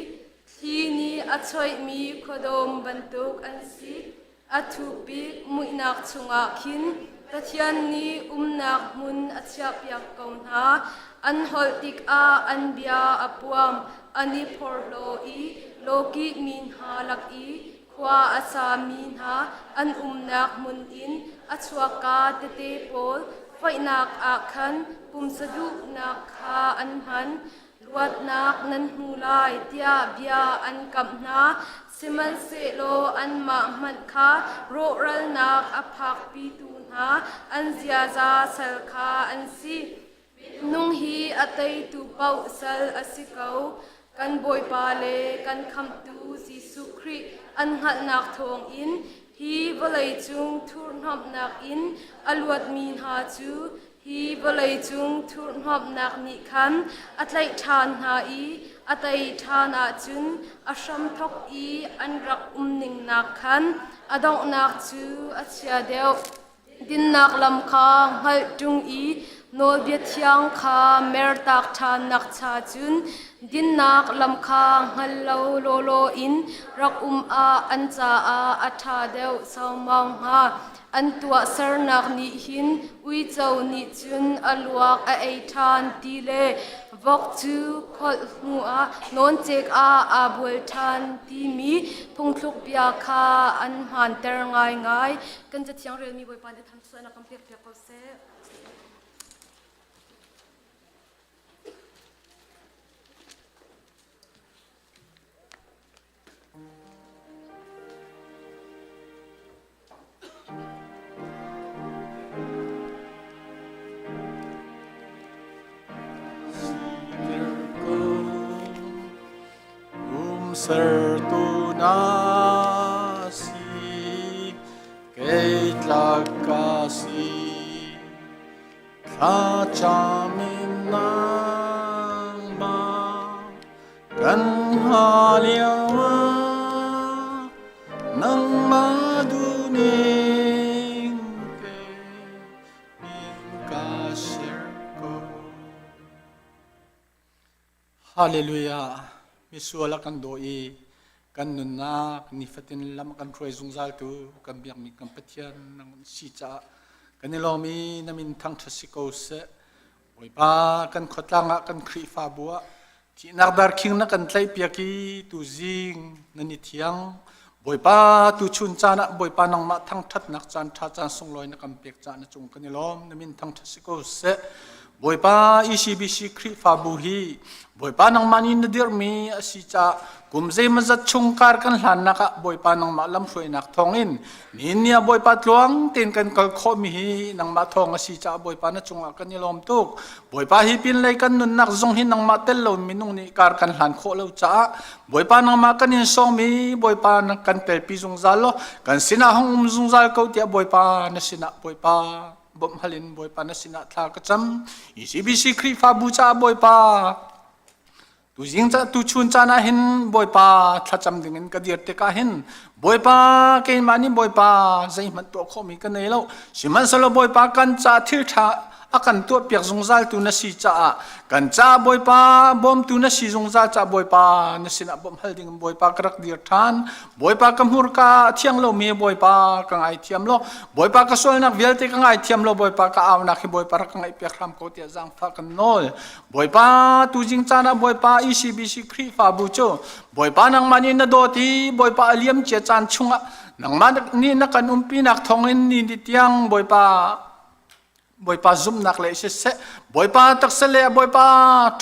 Thli nih a choihmi khuadawm bantuk an si. A thuk bik muihnak chungah khin Pathian nih umnak hmun a chiahpiak ko hna. An holh tikah an bia a puam, an i phorhlaw i lawkih mi hna lak i khua a sami hna an umnak hmun in a chuakka tete pawl foihnak ah khan pumsa duhnak kha an hman. Luatnak nan hmu lai tiah bia an kamh hna. Sihmanhsehlaw anmah hmanh kha rawhralnak a phakpitu hna an ziaza sal kha an si. Minung hi a teitu paoh sal a si ko. Kan Bawipa le kan Khamhtu Jesuh Khrih an hngalhnak thawngin hi vawleicung thurhhnawmhnak in a luatmi hna cu hi vawleicung thurhhnawmhnak nih khan a tlaih ṭhan hna i a tei ṭhan ahcun a hramthawk i an rak umning nakkhan a donghnak cu a chia deuh. Dinnak lam kha hngalh ṭung i nawlbia thiang kha mertak ṭhannak cha cun dinnak lam kha hngal lo lawlaw in rak um ah an caah a ṭha deuh saumau hnga. An tuahsernak nih hin uico nih cun a luak a ei ṭhan ti le vok cu kholh hnuah nawncek ah aa bual ṭhan timi phungthluk bia kha an hmaanter ngaingai. Kan Cathiang relmi Bawipa nih thangsuahnak kan pekpiak ko seh. Umsertu na si kei tlak ka si thlacam in nangmah kan hngah lio ah nangmah duhning tein ka ser ko. Hallelujah. Misual a kan daw i kan nunnak nifatin lam a kan hruai zungzal tu kan biakmi kan Pathian nang si caah kan i lawm i na min thangṭhat si ko seh. Bawipa kan khuatlang ah kan Khrihfabu ah thihnak darkhing na kan tlaihpiak i tuzing nan i thiang. Bawipa tuchun caan ah Bawipa nangmah thangṭhatnak caan ṭha caan sunglawi na kan pek caah na cung kan i lawm. Na min thangṭhat si ko seh. Bawipa ECBC Khrihfabu hi Bawipa nangmah nih na dirhmi a si caah kum zeimawzat chung kar kan hlannak ah Bawipa nangmah lamhruainak thawngin nihin ni ah Bawipa tluang tein kan kal khawhmi hi nangmah thawng a si caah Bawipa na cungah kan i lawm tuk. Bawipa hi pinlei kan nunnak zong hi nangmah tel lo minung nih kar kan hlan khawh lo caah Bawipa nangmah kan in sawmmi Bawipa na kan telpi zungzal law kan sinah hung um zungzal ko tiah Bawipa na sinah Bawipa bawmh hal in Bawipa na sinah thla ka cam. ECBC Khrihfabu caah Bawipa tuzing ca tuchun caan ah hin Bawipa thlacam ding in ka dir tikah hin Bawipa keimah nih Bawipa zeihmanh tuah khawhmi ka nei lo sihmanhsehlaw Bawipa kan ca thil ṭha a kan tuahpiak zungzaltu na si caah kan caah Bawipa bawmtu na si zungzal caah Bawipa na sinah bawmh hal ding in Bawipa ka rak dir ṭhan Bawipa ka hmurka a thiang lomi Bawipa ka ngaithiam law Bawipa ka sualnak vialte ka ngaithiam law Bawipa ka aunak hi Bawipa rak ka ngaihpiak hram ko tiah zaangfah kan nawl Bawipa tuzing caan ah Bawipa ECBC Khrihfabu cu Bawipa nangmah nih na dawt i Bawipa a liam cia caan chungah nangmah nih na kan umpinak thawngin ni ni tiang Bawipa Bawipa zumhnak le siseh Bawipa taksa le Bawipa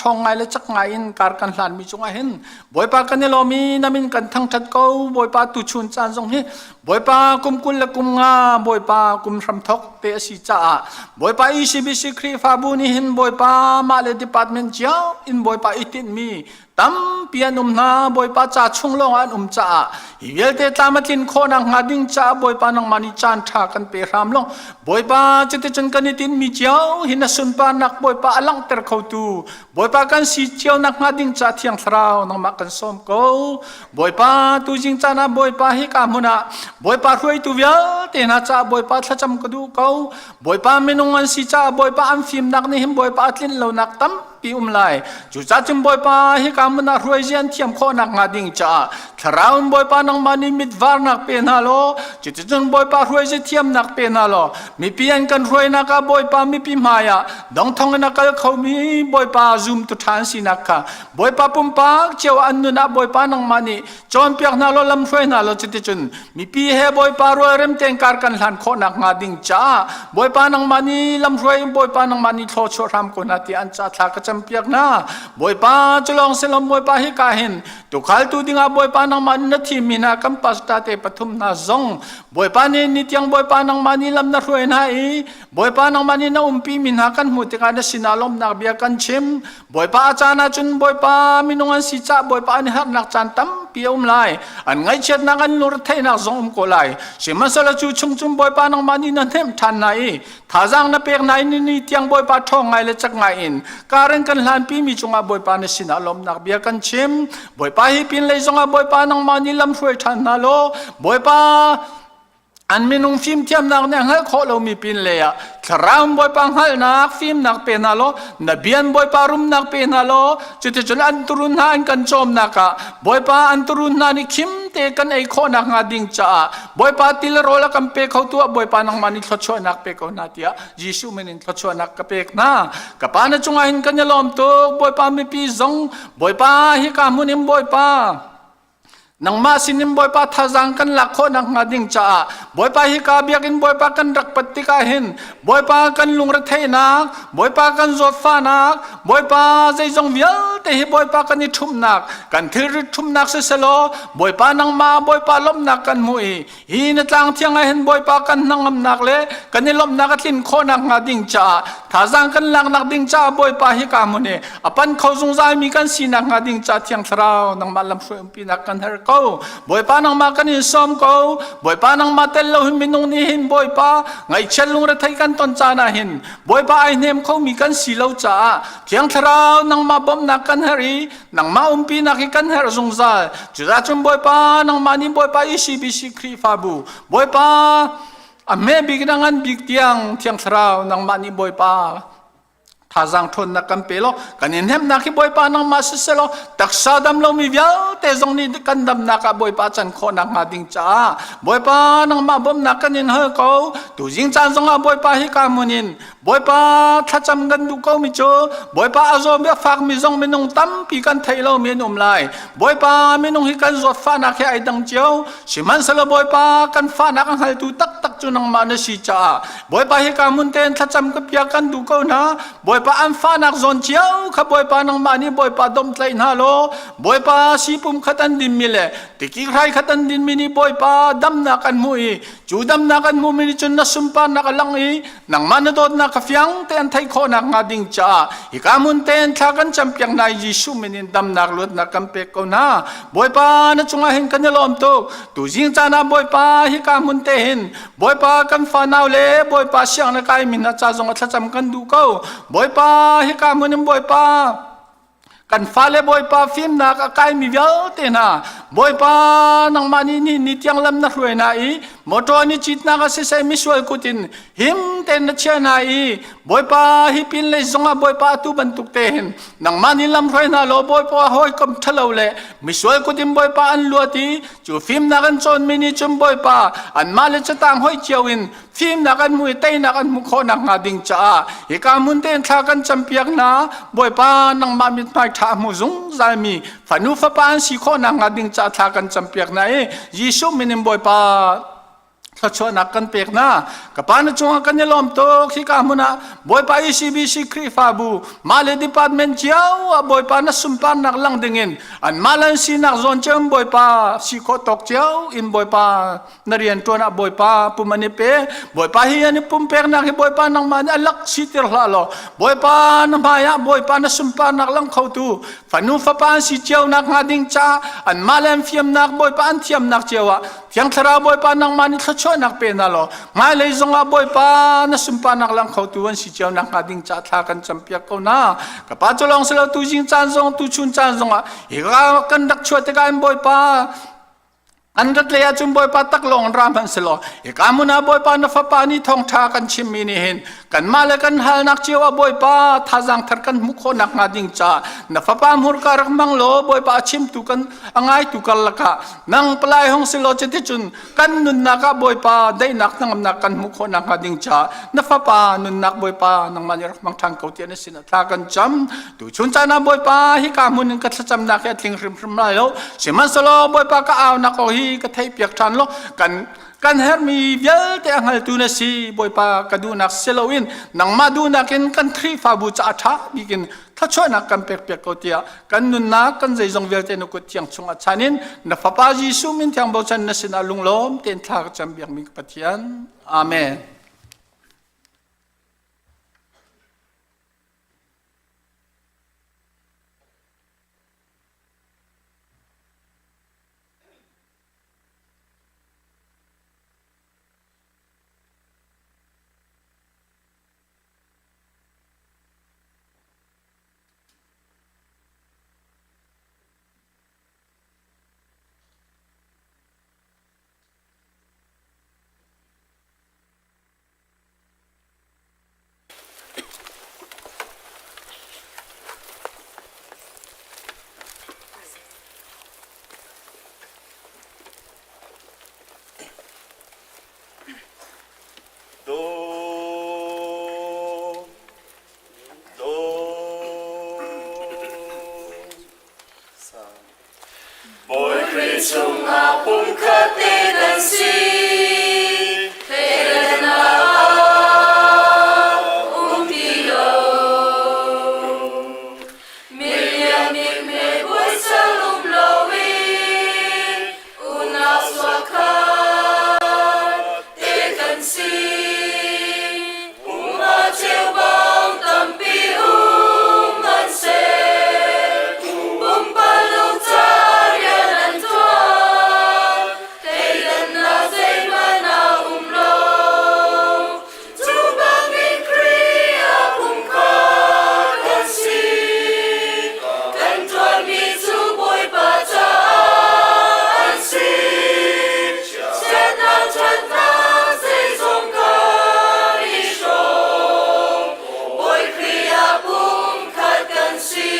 ṭhawng ngai le cak ngai in kar kan hlanmi cungah hin Bawipa kan i lawm i na min kan thangṭhat ko Bawipa tuchun caan zong hi Bawipa kum 20 le kum nga Bawipa kum hramthok te a si caah Bawipa ECBC Khrihfabu nih hin Bawipa mah le department cio in Bawipa i tinhmi Tampi an um hna, Bawipa ca chung lawngah an um caah hi vialte tlam a tlin khawhnak hnga ding caah Bawipa nangmah nih caan ṭha kan pe hram law Bawipa cuticun kan i tinhmi cio hi na sunparnak Bawipa a langhter khotu Bawipa kan si cio nak hnga ding caah Thiang Thlarau nangmah kan sawm ko. Bawipa tuzing caan ah Bawipa hika hmun ah Bawipa hruaitu vialte hna caah Bawipa thlacam ka duh ko. Bawipa minung an si caah Bawipa an fimnak nih hin Bawipa a tlinh lonak tam tampi um lai. Cucaah cun Bawipa hika hmun ah hruai an thiam khawh nakhnga ding caah Thlarau in Bawipa nangmah nih mitvarnak pe hna law cuticun Bawipa hruai thiamnak pe hna law mipi an kan hruainak ah Bawipa mipi hmai ah dongthong in a kal khomi Bawipa zumtu ṭha an sinak kha Bawipa pumpak cio an nun ah Bawipa nangmah nih cawnpiak hna law lamhruai hna law cuticun mipi he Bawipa rualrem tein kar kan hlan khawh nakhnga ding caah Bawipa nangmah nih lamhruai Bawipa nangmah nih thlaw chuah hram ko hna tiah an ca thla ka cam. campiak hna. Bawipa cu lawng si lo Bawipa hi ka hin tukhaltu dingah Bawipa nangmah nih na thimmi hna kan pastor te pathum hna zong Bawipa nih ni tiang Bawipa nangmah nih lam na hruai hna i Bawipa nangmah nih na umpi mi hna kan hmuh tikah na sinah lawmhnak bia kan chim. Bawipa a caan ahcun Bawipa minung an si cah Bawipa an i harnak caan tampi a um lai. An ngaihchiatnak an lungretheihnak zong um ko lai. Sihmanhsehlaw cu chung cun Bawipa nangmah nih na hnemh ṭhan hna i thazaang na pek hna i ni tiang Bawipa ṭhawng ngai le cak ngai in karen kan hlanpi mi cungah Bawipa na sinah lawmhnak bia kan chim. Bawipa hi pinlei zongah Bawipa nangmah nih lam hruai ṭhan hna law Bawipa an minung fimthiamnak nih a hngalh khawh lomi pin lei ah thlarau Bawipa hngalhnak fimnak pe hna law na bian Bawipa rumnak pe hna law cuticun an turun hna an kan cawmnak ah Bawipa an turun hna nih khim te kan ei khawhnak hnga ding caah Bawipa til rawl a kan pe kho tu ah Bawipa nangmah nih thluachuahnak pe ko hna tiah Jesuh min in thluachuahnak ka pek hna. Ka pa na cungah hin kan i lawm tuk. Bawipa mipi zong Bawipa hi ka hmun in Bawipa nangmah sinin Bawipa thazaang kan lak khawh nakhnga ding caah Bawipa hi ka biakinn Bawipa kan rak pat tikah hin Bawipa kan lungretheihnak Bawipa kan zawtfahnak Bawipa zeizong vialte hi Bawipa kan i ṭhumhnak kan thilrit ṭhumhnak siselaw Bawipa nangmah Bawipa lawmhnak kan hmuh i Hi na tlang thiang ah hin Bawipa kan hnangamnak le kan i lawmhnak a tlin khawhnak hnga ding caah thazaang kan laknak ding caah Bawipa hi ka hmun i a pan kho zungzal mi kan sinak hnga ding caah Thiang Thlarau nangmah lamhruai umpinak kan herh ko. Bawipa nangmah kan in sawm ko. Bawipa nangmah tel lo hin minung nih hin Bawipa ngaihchiat lungrethei kan ton caan ah hin Bawipa ai hnem khomi kan si lo caah Thiang Thlarau nangmah bawmhnak kan herh i nangmah umpinak hi kan herh zungzal. Cucaah cun Bawipa nangmah nih Bawipa ECBC Khrihfabu Bawipa a hme bik in a ngan bik tiang Thiang Thlarau nangmah nih Bawipa thazaang ṭhawnnak kan pe law kan in hnemhnak hi Bawipa nangmah siseh law taksa dam lomi vialte zong nih kan damnak ah Bawipa can khawhnak hnga ding caah Bawipa nangmah bawmhnak kan in hal ko tuzing caan zongah Bawipa hi ka hmun in Bawipa thlacam kan duh ko mi cu Bawipa a zawm i a fak mi zong minung tampi kan theih lo mi an um lai. Bawipa minung hi kan zawt fahnak he ai dang cio. Sihmanhsehlaw Bawipa kan fahnak a hngaltu taktak cu nangmah na si caah Bawipa hi ka hmun tein thlacam ka piak kan duh ko hna. Bawipa an fahnak zawn cio kha Bawipa nangmah nih Bawipa domhtlaih hna law Bawipa sipum khat an dinmi le tikik hrai khat an dinmi nih Bawipa damnak an hmuh i cu damnak an hmuhmi nih cun na sunparnak a lang i nangmah na dawtnak kha fiang te an theih khawhnak hnga ding caah hika hmun tein thla kan campiak hna i Jesuh min in damnak luatnak kan pek ko hna. Bawipa na cungah hin kan i lawm tuk. Tuzing caan ah Bawipa hika hmun te hin Bawipa kan fanau le Bawipa siang le kai min hna ca zong ah thlacam kan duh ko. Bawipa hika hmun in Bawipa kan fale Bawipa fimnak a kaimi vialte hna Bawipa nangmah nih ni ni tiang lam na hruai hna i motor ni citnak a siseh misual kut in him tein na chia hna i Bawipa hi pin lei zongah Bawipa atu bantuk te hin nangmah nih lam hruai hna law Bawipa hawikom ṭhalo le misual kut in Bawipa an luat i cu fimnak an cawnmi nih cun Bawipa anmah le catang hoi cio in fimnak an hmu i teinak an hmuh khawh nakhnga ding caah hika hmun tein thla kan campiak hna. Bawipa nangmah mithmai ṭha a hmu zungzalmi fanu fapa an si khawh nakhnga ding caah thla kan campiak hna i Jesuh min in Bawipa thluachuahnak kan pek hna. Ka pa na cungah kan i lawm tuk. Hika hmun ah Bawipa ECBC Khrihfabu mah le department cio ah Bawipa na sunparnak lang dingin anmah le an sinak zawn cio in Bawipa si khawh tawk cio in Bawipa na rian ṭuan ah Bawipa pum an i pe. Bawipa hi an i pumpeknak hi Bawipa nangmah nih a lak sitir hlah law Bawipa na hmai ah Bawipa na sunparnak lang khotu fanu fapa an si cio nak hnga ding caah anmah le an fiamnak Bawipa an thiamnak cio ah Thiang Thlarau Bawipa nangmah nih thluachuahnak pe hna law hmailei zongah Bawipa na sunparnak lang khotu an si cio nak hnga ding caah thla kan campiak ko hna. Ka pa cu lawng si lo tu zing caan zong tu chun caan zongah hi kan rak chuah tikah in Bawipa An rat lei ahcun Bawipa taklawng in ra hmanh selaw hika hmun ah Bawipa na fapa nih thawngṭha kan chimmi nih hin kanmah le kan halnak cio ah Bawipa thazaang thar kan hmuh khawh nakhnga ding caah na fapa hmurka rak hmang law Bawipa a chimtu kan a ngaitu karlak ah nang palai hong si law cuticun kan nunnak ah Bawipa daihnak hnangamnak kan hmuh khawh nakhnga ding caah na fapa nunnak Bawipa nangmah nih rak hmang ṭhan ko tiah na sinah thla kan cam. Tuchun caan ah Bawipa hika hmun in ka thlacamnak hi a tling hrimhrim lai lo. Sihmanhsehlaw Bawipa ka aunak aw hi ka theihpiak ṭhan law kan kan herhmi vialte a hngaltu na si. Bawipa ka duhnak si loin nangmah duhnak in kan Khrihfabu caah ṭha bik in Thluachuahnak kan pekpiak ko tiah kan nunnak kan zeizong vialte na kut thiang chungah chan in na Fapa Jesuh min thiang bochan na sinah lunglawm tein thla ka cam biakmi ka Pathian. Amen. Bawi Khrih chungah pumkhat te kan si, thleidannak ah um ti lo. Milian mihme puaisal um loin unau sualkhat te kan si. Pum a cheubang tampi um an seh. Pumpaluk ca rian an ṭuan. Thleidannak zeihmanh a um lo. Cu bangin Khrih a pumkhat kan si. Kan ṭuanmi cu Bawipa caah an si. Chiatnak ṭhatnak zeizong kan i hrawm. Bawi Khrih ah pumkhat kan si.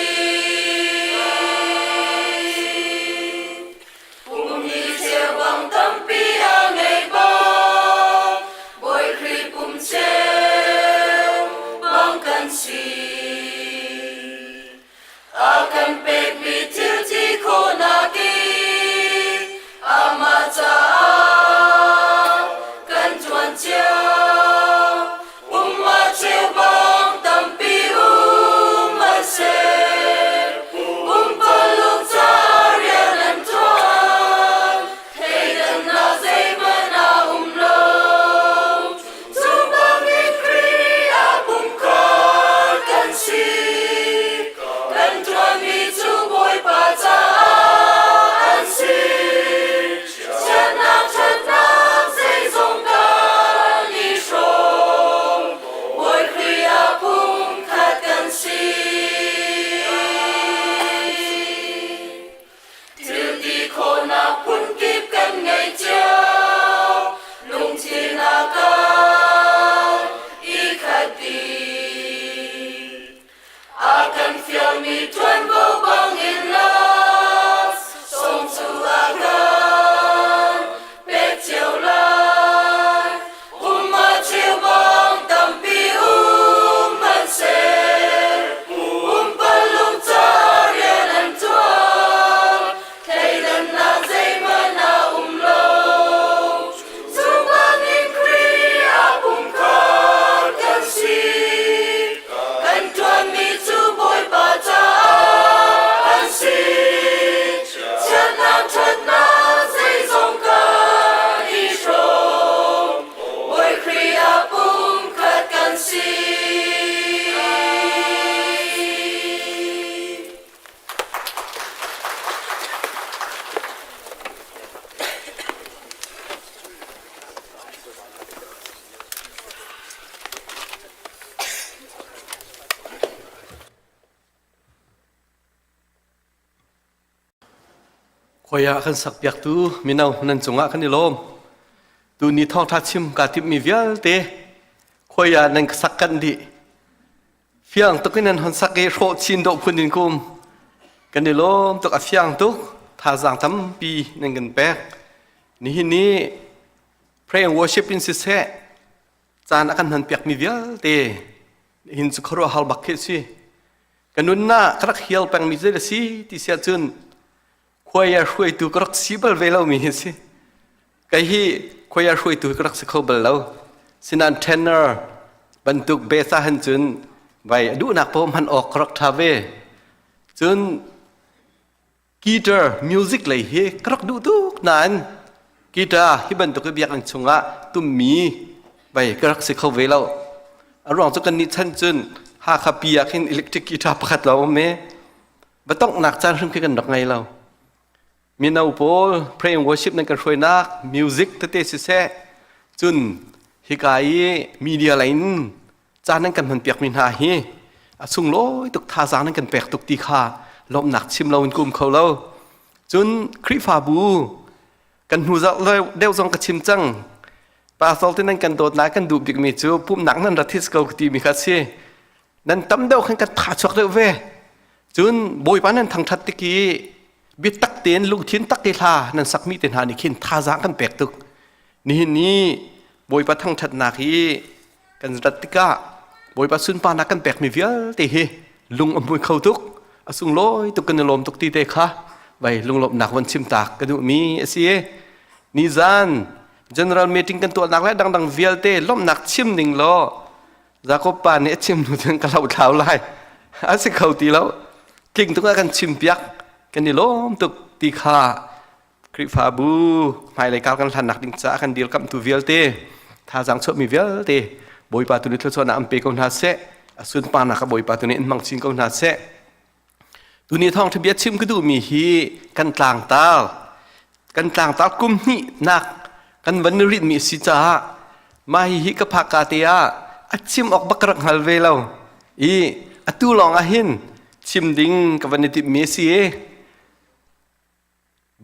Pum hi cheubang tampi a ngei bang, Bawi Khrih pum cheubang kan si. A kan pekmi thil ti khawhnak in amah caah kan ṭuan cio. Pum a cheubang tampi um an seh. Pumpaluk ca rian an ṭuan. Thleidannak zeihmanh a um lo. Cu bangin Khrih a pumkhat kan si. Kan ṭuanmi cu Bawipa caah an si. Chiatnak ṭhatnak zeizong kan i hrawm. Bawi Khrih ah pumkhat kan si. Thil ti khawhnak phunkip kan ngei cio. Lungthin a kan i khat dih. A kan fialmi ṭuanvo bangin lak sawm cu a kan pek cio lai. Um a cheubang tampi um hmanhseh, pumpaluk ca rian an ṭuan. Thleidannak zeihmanh a um lo. Cu bangin Khrih ah pumkhat kan si. Kan ṭuanmi cu Bawipa caah an si. Chiatnak ṭhatnak zeizong kan i hrawm. Bawi Khrih ah pumkhat kan si. Khoi ah kan sakpiaktu mino nan cungah kan i lawm. Tuni thawngṭha chim kaa timhmi vialte khoi ah nan ka sak kanh dih. Fiang tuk in nan hon sak i hrawh chin dawh phun in kum. Kan i lawm tuk a fiang tuk thazaang tampi nan kan pek. Nihin ni pray and worship in siseh caan a kan hmanpiakmi vialte hin cu khuaruahhar bak khi a si. Ka nunnak ka rak hial pengmi zei a si ti siah cun khuai hruaitu ka rak si bal ve lomi hi si. Kei hi khuai hruaitu ka rak si kho bal lo. Sinan tenor bantuk besa han cun. Vai a duhnak paoh hman awk ka rak ṭha ve. Cun guitar music lei hi ka rak duh tuk nain guitar hi bantuk i biakinn chungah tummi bai ka rak si kho ve lo. A ruang cu kan nih chan cun Hakha pi ah khin electric guitar pakhat lawng um i va tonghnak caan hrim khi kan rak ngei lo. Mino pawl pray and worship nan kan hruainak music tete siseh cun hika i media lei in caan nan kan hmanpiak mi hna hi a sunglawi tuk thazaang nan kan pek tuk ti kha lawmhnak chim lo in ka um kho lo. Cun Khrihfabu kan hnu deuh zong ka chim cang. Pastor te nan kan dawtnak kan duh bikmi cu pumhnak nan rat his ko ti mi kha si. Nan tam deuh khan kan tha chuak deuh ve. Cun Bawipa nan thangṭhat tik i biatak tein lungthin tak i hla nan sakmi te hna nih khin thazaang kan pek tuk. Nihin ni Bawipa thangṭhatnak hi kan rat tikah Bawipa sunparnak kan pekmi vialte hi lung a hmui kho tuk, a sunglawi tuk kan i lawm tuk ti te kha vai lunglawmhnak von chim tak ka duhmi a si. Nizan general meeting kan tuahnak le dangdang vialte lawmhnak chim ning law Jakob pa nih a chim hnu cun ka hlohthlau lai. A si kho ti lo. Tling tuk ah kan chim piak. Kan i lawm tuk ti kha Khrihfabu hmailei kar kan hlannak ding caah kan dirkamhtu vialte thazaang chuahmi vialte Bawipa tu nih thluachuahnak an pe ko hna seh. A sunparnak a Bawipa tu nih in hmang chin ko hna seh. Tuni thawngṭha bia chim ka duhmi hi kan tlangtar kan tlangtar kum hnihnak kan van i rinhmi a si caah mah hihi ka phakka te ah a chim awk bak ka rak hngal ve lo i atu lawng ah hin chim ding ka van i timhmi a si i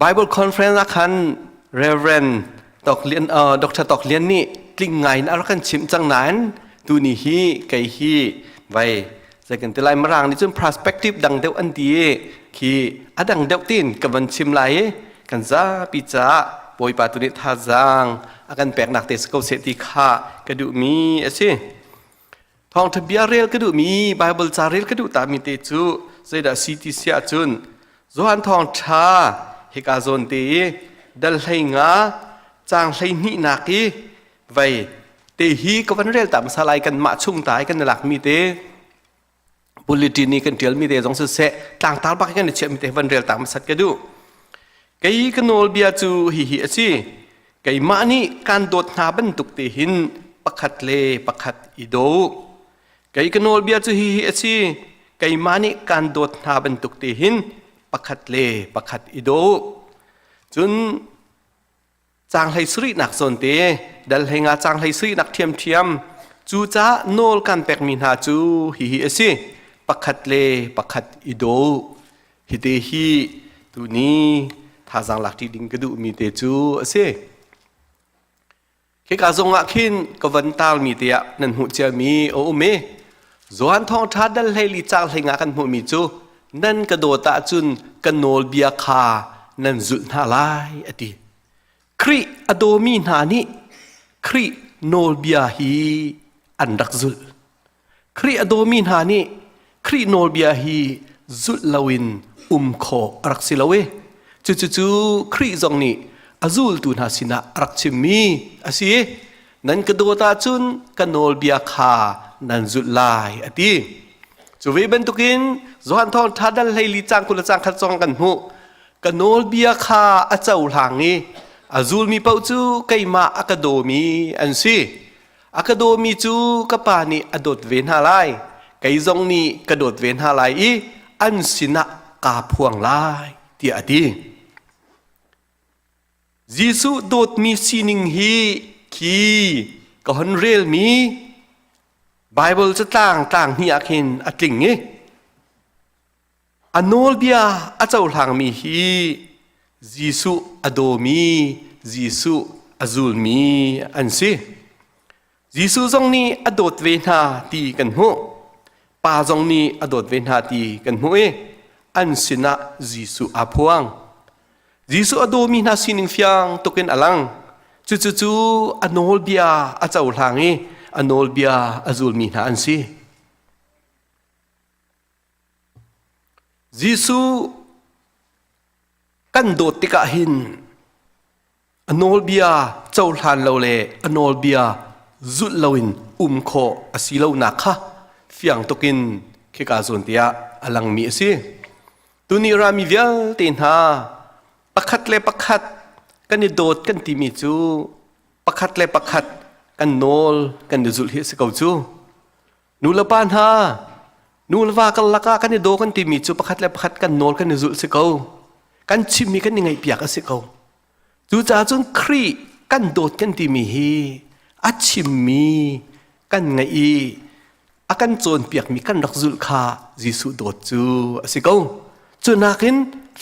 Bible conference ah khan Reverend Tok Lian, uh, Dr. Tok Lian nih tling ngai in a rak kan chimh cang nain tuni hi kei hi vai zei kan ti lai mirang nih cun perspective dang deuh an ti i khi a dang deuh tin ka van chim lai i kan zapi caah Bawipa tu nih thazaang a kan peknak te si ko seh ti kha ka duhmi a si. Thawngṭha bia rel ka duhmi Baibal ca rel ka duh tami te cu zeidah si ti si ahcun Johan thawngṭha hika zawn te i dal hlei nga caang 12 nak i vei te hi ka van rel ta hmasa lai kan mah chung ta i kan i lakmi te bulletin i kan ṭialmi te zong siseh tlangtar bak i kan i chiahmi te van rel ta hmasat ka duh. Kei ka nawlbia cu hihi a si. Keimah nih kaan dawt hna bantuk te hin pakhat le pakhat i daw u. Kei ka nawlbia cu hihi a si. Keimah nih kaan dawt hna bantuk te hin pakhat le pakhat i daw u. Cun caang hlei sarihnak zawn te dal hlei nga caang hlei sarihnak ṭhiamṭhiam cucaah nawl kan pekmi hna cu hihi a si pakhat le pakhat i daw u. Hite hi tuni thazaang lak ṭi ding ka duhmi te cu a si. Khika zong ah khin ka van tarmi te ah nan hmuh ciami a um i Johan thawngṭha dal hleili caang hlei nga kan hmuhmi cu nan ka dawt ahcun ka nawlbia kha nan zulh hna lai a ti. Khrih a dawmi hna nih Khrih nawlbia hi an rak zulh. Khrih a dawmi hna nih Khrih nawlbia hi zulh loin um khawh a rak si lo i cucu Khrih zong nih a zultu hna sinah a rak chimmi a si. Nan ka dawt ahcun ka nawlbia kha nan zulh lai a ti. Cu ve bantukin Johan Thawngṭha dal 14 caang 20 le caang khat zong kan hmuh. Ka nawlbia kha a cohlang i a zulmi paoh cu keimah a ka dawmi an si. A ka dawmi cu ka Pa nih a dawt ve hna lai. Kei zong nih ka dawt ve hna lai i an sinah kaa phuang lai, tiah a ti. Jesuh dawtmi sining hi khi ka hon relmi Baibal catlang tlang hnih ah khin a tling i A nawlbia a cohlangmi hi Jesuh a dawmi, Jesuh a zulmi an si. Jesuh zong nih a dawt ve hna ti kan hmuh. Pa zong nih a dawt ve hna ti kan hmuh i an sinah Jesuh aa phuang. Jesuh a dawmi hna sining fiang tukin a lang. Cucu cu a nawlbia a cohlang i a nawlbia a zulmi hna an si. Jesuh kan dawt tikah hin a nawlbia cohlan lo le a nawlbia zulh loin um khawh a si lonak kha fiang tukin khika zawn tiah a langmi a si. Tuni rami vialte hna pakhat le pakhat kan i dawt kan timi cu pakhat le pakhat kan nawl kan i zulh hi a si ko cu. Nu le pa hna nu le va karlak ah kan i daw kan timi cu pakhat le pakhat kan nawl kan i zulh si ko. Kan chimmi kan i ngaihpiak a si ko. Cucaah cun Khrih kan dawt kan timi hi a chimmi kan ngaih i a kan cawnpiakmi kan rak zulh kha Jesuh dawt cu a si ko. Cu nakin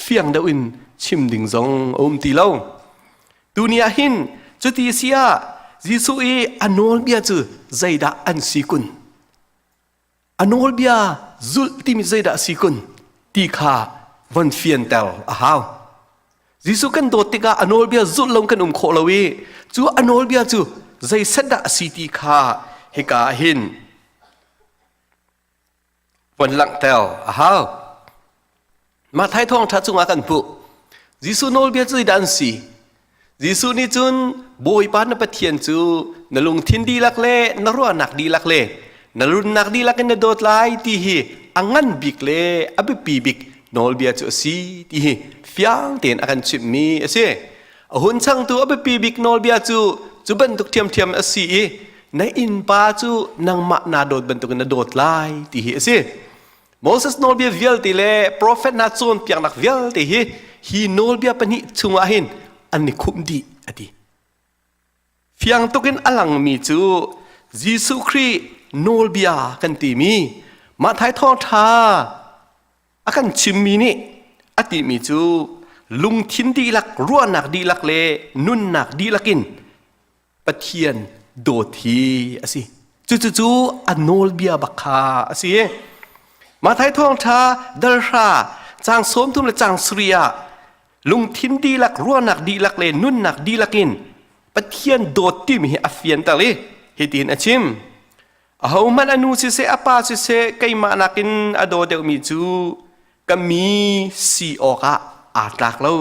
fiang deuh in chim ding zong a um ti lo. Tuni ah hin cuti si ah Jesuh i a nawlbia cu zeidah an si kun? A nawlbia zulh timi zeidah a si kun ti kha von fianter a hau. Jesuh kan dawt tikah a nawlbia zulh lo kan um khawh lo i cu a nawlbia cu zeiset dah a si ti kha hika ah hin von langhter a hau. Matthai thawngṭha cungah kan hmuh. Jesuh nawlbia cu zeidah an si? Jesuh nih cun Bawipa na Pathian cu na lungthin dihlak le na ruahnak dihlak le na runnak dihlak in na dawt lai ti hi a ngan bik le a biapi bik nawlbia cu a si ti hi fiang tein a kan chimhmi a si. A hun changtu a biapi bik nawlbia cu cu bantuk ṭhiamṭhiam a si i na innpa cu nangmah naa dawt bantukin na dawt lai ti hi a si. Moses nawlbia vialte le profet hna cawnpiaknak vialte hi hi nawlbia pahnih chungah hin an i khumh dih a ti. Fiang tukin a langmi cu Jesuh Khrih nawlbia kan timi Matthai thawngṭha a kan chimmi nih a timi cu lungthin dihlak, ruahnak dihlak le nunnak dihlak in Pathian dawt hi a si. Cucu a nawlbia bak kha a si. Matthai thawngṭha dalhra caang 30 le caang sarih ah lungthin dihlak, ruahnak dihlak le nunnak dihlak in Pathian dawt timi hi a fianter i hitin a chim. Ahohmanh a nu siseh a pa siseh keimah nakin a daw deuhmi cu ka mi si awkah aa tlak lo.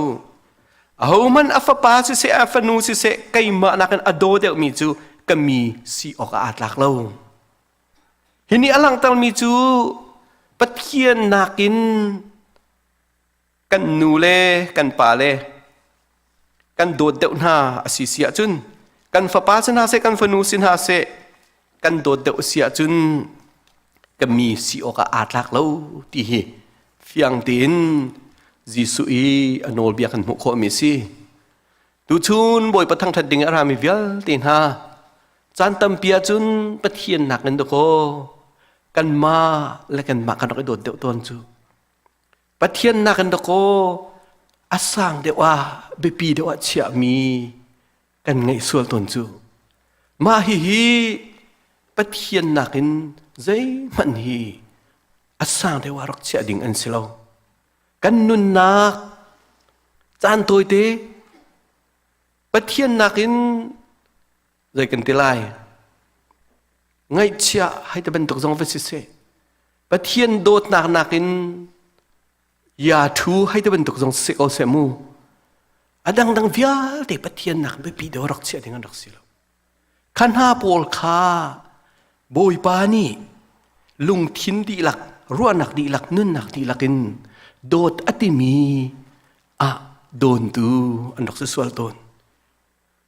Ahohmanh a fapa siseh a fanu siseh keimah nakin a daw deuhmi cu ka mi si awkah aa tlak lo. Hi nih a langhtermi cu Pathian nakin kan nu le kan pa le kan dawt deuh hna a si si ahcun kan fapa si hna seh kan fanu si hna seh kan dawt deuh a si ahcun ka mi si awkah aa tlak lo ti hi fiang tein Jesuh i a nawlbia kan hmuh khawhmi a si. Tuchun Bawipa thangṭhat ding a rami vialte hna caan tampi ahcun Pathian nakin dakaw kanmah le kanmah kan rak i dawt deuh tawn cu. Pathian nakin dakaw a sang deuh ah biapi deuh ah chiahmi kan ngeih sual tawn cu. Mah hihi Pathian nakin zeihmanh hi a sang deuh ah rak chiah ding an si lo. Kan nunnak caan tawite Pathian nakin zei kan ti lai ngaihchia hai te bantuk zong va si seh Pathian dawtnak nakin ya thu hai te bantuk zong si ko seh mu a dangdang vialte Pathian nak biapi deuh rak chiah ding an rak si lo kha hna pawl kha Bawipa nih lungthin dihlak ruahnak dihlak nunnak dihlak in dawt a timi ah dawntu an rak si sual tawn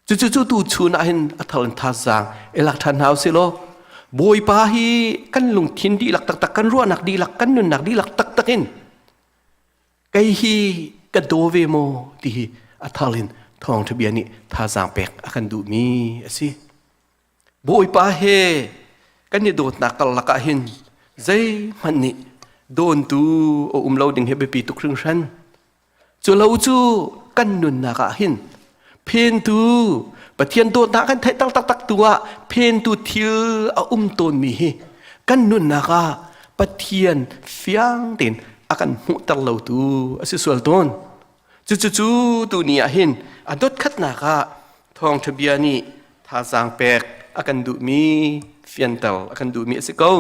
Cucu cu tu chun ah hin a thar in thazaang i lak ṭhan hna usih law Bawipa hi kan lungthin dihlak taktak kan ruahnak dihlak kan nunnak dihlak taktak in kei hi ka daw ve maw ti hi a thar in thawngṭha bia nih thazaang pek a kan duhmi a si. Bawipa he kan i dawtnak karlak ah hin zeihmanh nih dawntu a um lo ding hi biapi tuk hringhran. Cu lo cu kan nunnak ah hin phentu Pathian dawtnak kan theih taktak tu ah phentu thil a um tawnmi hi kan nunnak ah Pathian fiang tein a kan hmuhter lotu a si sual tawn. Cucu tu ni ah hin a dot khatnak ah thawngṭha bia nih thazaang pek a kan duhmi fianter a kan duhmi a si ko.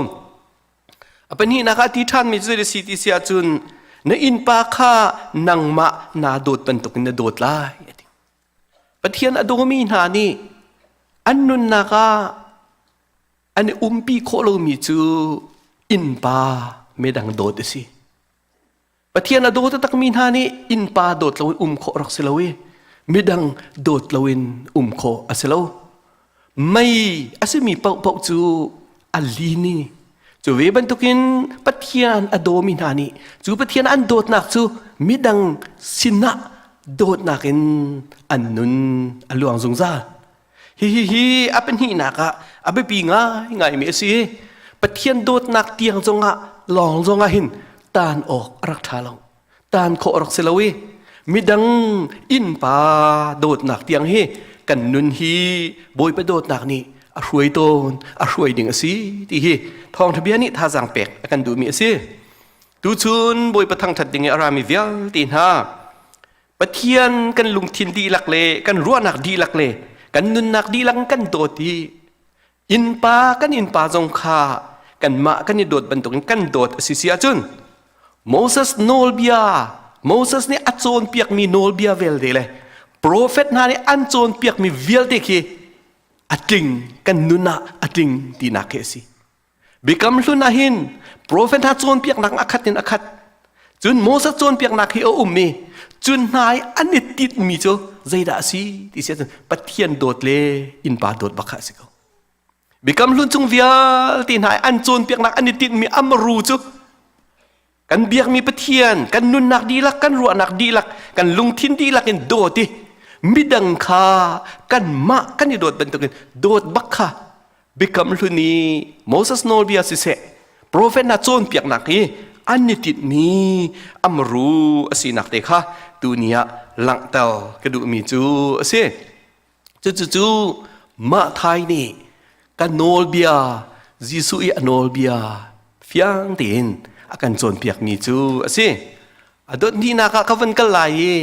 A pahnihnak ah ti ṭhanmi cu zei a si ti si ahcun na innpa kha nangmah naa dawt bantukin na dawt lai a ti. Pathian a dawmi hna nih an nunnak ah an i umpi khawh lomi cu Innpa midang dawt a si. Pathian a daw takmi hna nih innpa dawt loin um khawh rak si lo i midang dawt loin um khawh a si lo. Mei a simi paohpaoh cu a lin i cu ve bantukin Pathian a dawmi hna nih cu Pathian an dawtnak cu midang sinah dawtnak in an nun a luang zungzal. Hihi hi a pahnihnak ah a biapi ngaingaimi a si i Pathian dawtnak tiang zongah lawng zongah hin taan awk a rak ṭha lo. Taan khawh a rak si lo i midang innpa dawtnak tiang hi kan nun hi Bawipa dawtnak nih a hruai tawn, a hruai ding a si ti hi thawngṭha bia nih thazaang pek a kan duhmi a si. Tuchun Bawipa thangṭhat ding i a rami vialte hna Pathian kan lungthin dihlak le kan ruahnak dihlak le kan nunnak dihlak kan dawt i innpa kan innpa zong kha kanmah kan i dawt bantukin kan dawt a si si ahcun Moses nawlbia Moses nih a cawnpiakmi nawlbia vialte le profet hna nih an cawnpiakmi vialte khi a tling kan nun ah a tling tinak khi a si. Biakam hlun ah hin profet hna cawnpiaknak a khat in a khat. Cun Moses cawnpiaknak hi a um i cun hna i an i titmi cu zeidah a si ti si ahcun Pathian dawt le innpa dawt bak kha a si ko. Biakam hlun chung vialte hna i an cawnpiaknak an i tinhmi amru cu kan biakmi Pathian kan nunnak dihlak kan ruahnak dihlak kan lungthin dihlak in dawt i midang kha kanmah kan i dawt bantukin dawt bak kha Biakam hlun i Moses nawlbia siseh profet hna cawnpiaknak hi an i tinhmi amru a sinak te kha tuni ah langhter ka duhmi cu a si. Cucu mah thai nih kan nawlbia Jesuh i a nawlbia fiang tein a kan cawnpiakmi cu a si. A dot hnihnak ah ka van kal lai i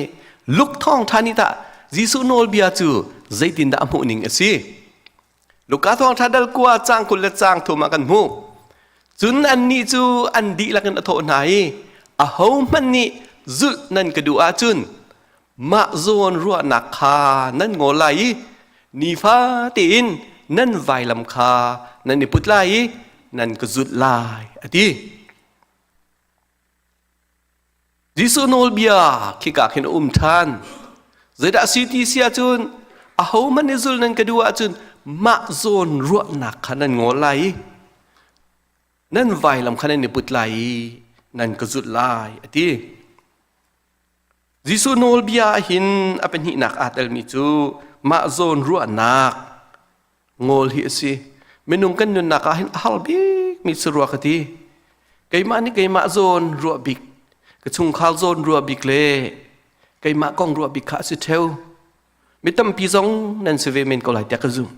Luke thawngṭha nih tah Jesuh nawlbia cu zeitindah a hmuh ning a si? Luka thawngṭha dal kua caang 20 le caang thum ah kan hmuh. Cun annih cu an dihlak in a thawh hna i ahohmanh nih zulh nan ka duh ahcun mah zawn ruahnak kha nan ngawl lai i nifa tein nan vailam kha nan i put lai i nan ka zulh lai a ti. Jesuh nawlbia khika khin a um ṭhan. Zeidah a si ti si ahcun ahohmanh nih zul nan ka duh ahcun mah zawn ruahnak kha nan ngawl lai i nan vailam kha nan i put lai i nan ka zulh lai a ti. Jesuh nawlbia ah hin a pahnihnak aa telmi cu mah zawn ruahnak ngawl hi a si. Minung kan nunnak ah hin a har bikmi si rua ka ti. Keimah nih keimah zawn ruah bik, ka chungkhar zawn ruah bik le keimah kong ruah bik kha a si ṭheo. Mi tampi zong nan si ve men ko lai tiah ka zumh.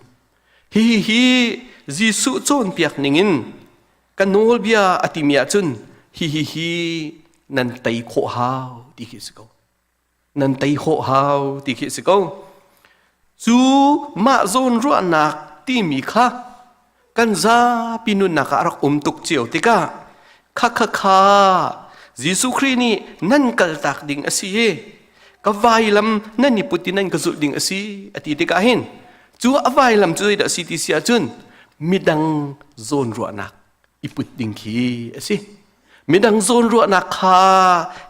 Hihi hi Jesuh cawnpiak ningin ka nawlbia a timi ahcun hihi hi nan tei khawh hau ti khi a si ko. Nan tei khawh hau ti khi a si ko. Cu mah zawn ruahnak timi kha kan zapi nunnak ah a rak um tuk cio tikah kha kha kha Jesuh Khrih nih nan kaltak ding a si i ka vailam nan i put i nan ka zulh ding a si a ti tikah hin cu a vailam cu zeidah a si ti si ahcun midang zawnruahnak i put ding khi a si. Midang zawnruahnak kha